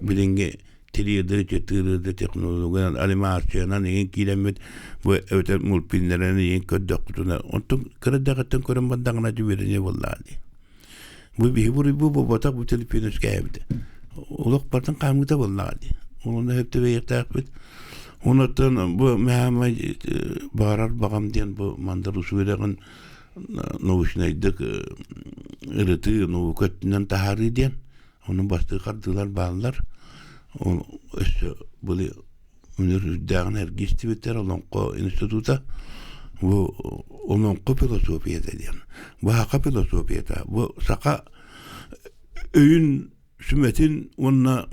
билиҥҥи 3D, 4D технологиянан, анимациянан игин киирэммит бу эбэтэр мультфильмнэринэн игин көрдөхпүтүнэ онтон кыра дэҕиттэн көрөн бардаҕына үөрэнии буоллаҕа дии. Бу биһи буруйбу буолбатах бу телефон үскээбитэ. Олох бартан хаамыыта буоллаҕа дии. Онно сөптөбөйүөхтээхпит. Онуттан бу мэхэмэ баарар баҕам диэн бу Мандар Уус үөрэҕин научнайдык ырытыы, наука өттүнэн таһаарыы диэн. Ону бастакы хардыылар бааллар. Ол өссө били үнүр үрдээҕин эргии истибиттэр Олоҥхо института. Бу олоҥхо философията диэн. Бу саха философията. Бу саха өйүн сүмэтин уонна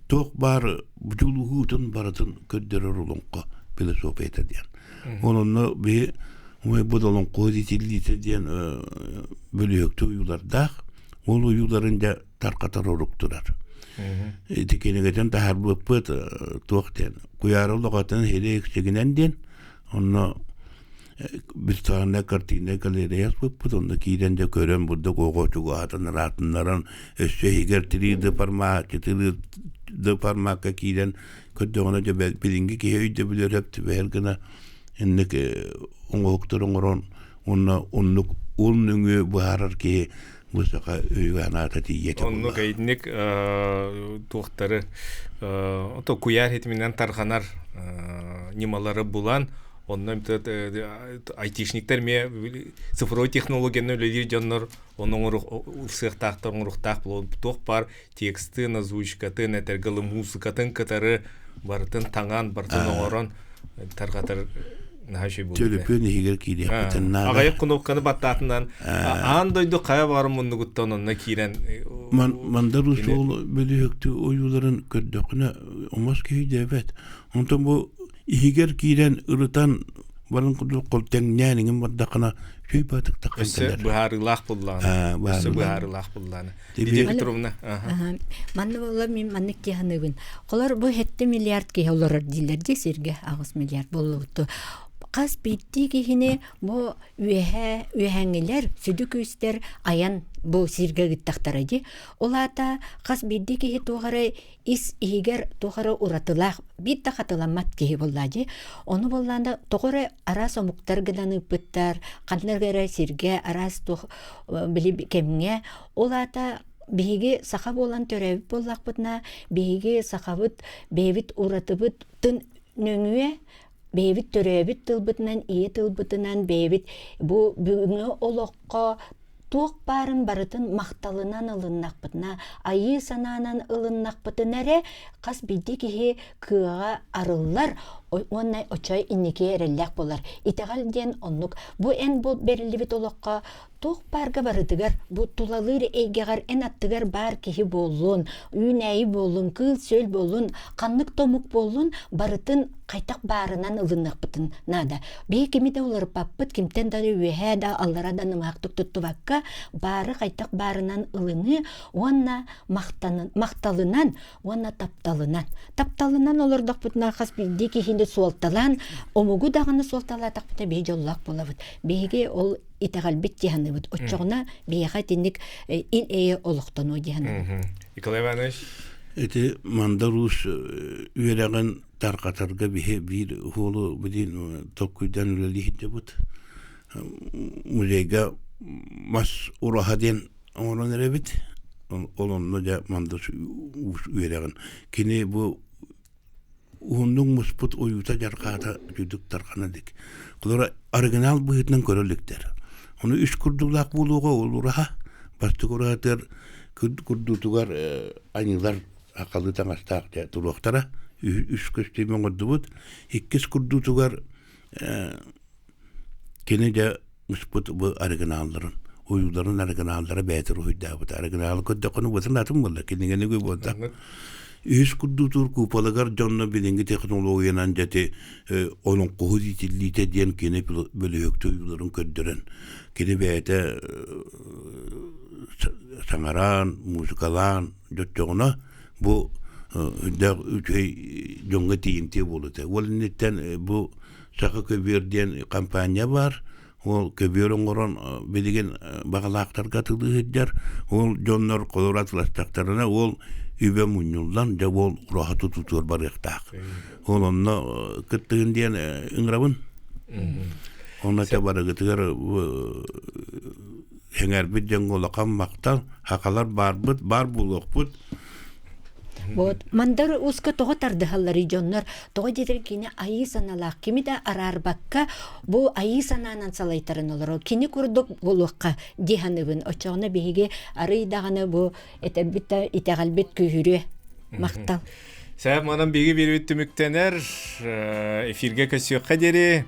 туох баар дьулуһуутун барытын көрдөрөр олоҥхо философията диэн. Ол онно биһи бу олоҥхо итиллиитэ диэн бөлүһүөктүү ойуулардаах. Ол ойууларын дьэ тарҕатар орук турар. Ити кинигэтин таһаарбыппыт туох диэн куйаары олоҕотун иһили сигинэн диэн онно виртуальная картина галерея аспыппыт онно киирэн дьэ көрөн бурдук оҕо чугаһатан ыраатыннаран өссө иһигэр 3D формат 4D формакка киирэн көрдөҕүнэ дьэ билиҥҥи киһи өйдөбүлүгэр сөп түбэһэр гына инник оҥоһуктары оҥорон уонна оннук ол нөҥүө быһаарар киһи бу саха өйүгэ-санаата тиийиэтэ Оннук эйинник туохтары ото куйаар хитиминэн тарҕанар ньымалары булан онно айтишниктар эмиэ цифровой технологияны үлэлиир дьоннор ону ылсыахтаахтар оҥоруохтаах туох баар текстын озвучкатын этэргэ музыкатын кытары барытын таҥан барытын оҥорон тарҕатар наһаа үчүгэй буолуо Төлөпүөн иһигэр киириэхпитин наада. Аҕыйах кнопканы баттаатынан аан дойду хайа баҕар муннугуттан онно киирэн Мандар суол бөлүһүктүү ойууларын көрдөххүнэ омос киһи диэбэт. Онтон бу иһигэр киирэн ырытан баран курдук хол тэҥнээн иҥин бардаххына үчүгэй баатыктаххын Өссө быһаарыылаах буллаҕына. Өссө быһаарыылаах буллаҕына. Лидия Петровна. Манна буолла мин маннык киһаныыбын. Холор бу 7 миллиард киһи олорор дииллэр дии сиргэ 8 миллиард буоллубутту. Хас биирдии киһини бу үөһээ үөһээҥҥилэр сүдү күүстэр айан бу сиргэ ыыттахтара дии. Ол аата хас биирдии киһи туох эрэ ис иһигэр туох эрэ уратылаах биир да хатыламмат киһи буоллаа дии. Ону буоллаанда тоҕо эрэ араас омуктар гынан ыыппыттар, ханна эрэ сиргэ араас туох били кэмҥэ ол аата биһиги саха буолан төрөөбүт буоллахпытына биһиги сахабыт бэйэбит уратыбыт тын нөҥүө бэйэбит төрөөбүт тылбытынан ийэ тылбытынан бэйэбит бу бүгүҥҥү олоххо туох баарын барытын махталынан ылыннахпытына, айыы санаанан ылыннахпытына эрэ хас биирдии киһи кыаҕа арыллар уонна очой инники эрэллээх буолар. Итэҕэл диэн оннук. Бу эн бу бэриллибит олоххо туох баарга барытыгар бу тулалыыр эйгэҕэр эн аттыгар баар киһи буоллун, үүнээйи буоллун, кыыл-сүөл буоллун, ханнык да омук буоллун, барытын хайдах баарынан ылыныахпытын наада. Биһи кими да уларыппаппыт, кимтэн да үөһээ да аллара да нымаахтык туттубакка, баары хайдах баарынан ылыныы уонна махталынан уонна тапталынан. Тапталынан олордохпутуна хас биирдии киһини суолталаан, омугу даҕаны суолталаатахпытына биһи дьоллоох буолабыт. Биһиги ол итэҕэлбит дии саныыбыт. Оччоҕуна биһиэхэ итинник ил-эйэ олохтонуо дии саныыбыт. Николай Иванович? Ити Мандар Уус үөрэҕин тарҕатарга биһи биир уолу билин толкуйдаан үлэлии сылдьабыт. Музейга мас ураһа диэн оҥорон эрэбит. Ол онно дьэ мандас үөрэҕин. Кини бу уһуннук муспут уйуута дьарҕаата үтүдүк тарҕана илик. Холобура оригинал быһыытынан көрө иликтэр. Ону үс курдуулаах буолуоҕа ол ураһа. Бастакы ураһатыгар курдуутугар аньыылар акалыы таҥастаах дьэ туруохтара. Үс көстүүмү оҥордубут. Иккис курдуутугар кини дьэ муспут бу оригиналларын уйууларын оригиналлара бэйэтэ уруһуйдаабыта. Оригиналы көрдөххүнэ бытын атын буолла, кинигэни буолда. Үһүс курдуутуур куполыгар дьонно билиҥҥи технологиянан дьэти олоҥхоһут иитиллиитэ диэн кини бөлүһүөктүү уйууларын көрдөрөн, кини бэйэтэ саҥаран, музыкалаан дьоччоҕуна бу үрдээх үчүгэй дьоҥҥо тиийимтиэ буолуо этэ. Ол инниттэн бу Саха көбүөр диэн компания баар. Ол көбүөр оҥорон билигин баҕалаахтарга атылыы сылдьар. Ол дьоннор холобур атыластахтарына ол үбэ мунньуллан дьэ ол ураһа тутуутугар барыахтаах. Ол онно кыттыгын диэн ыҥырабын. Онно те барыгытыгар эҥэрбит дьоҥҥо улахан махтал, хахалар баарбыт, баар буолуохпут. Вот мандар ууска тоҕо тардыһалларый дьоннор тоҕо диэтэр кини айыы санаалаах кими да араарбакка бу айыы санаанан салайтаран олорор кини курдук буолуохха дии саныыбын оччоҕуна биһиги арый даҕаны бу этэрбит да итэҕэлбит күүһүрүө махтал Сәп манан биһиги биэрбит түмүктэнэр эфиргэ көсүөххэ диэри.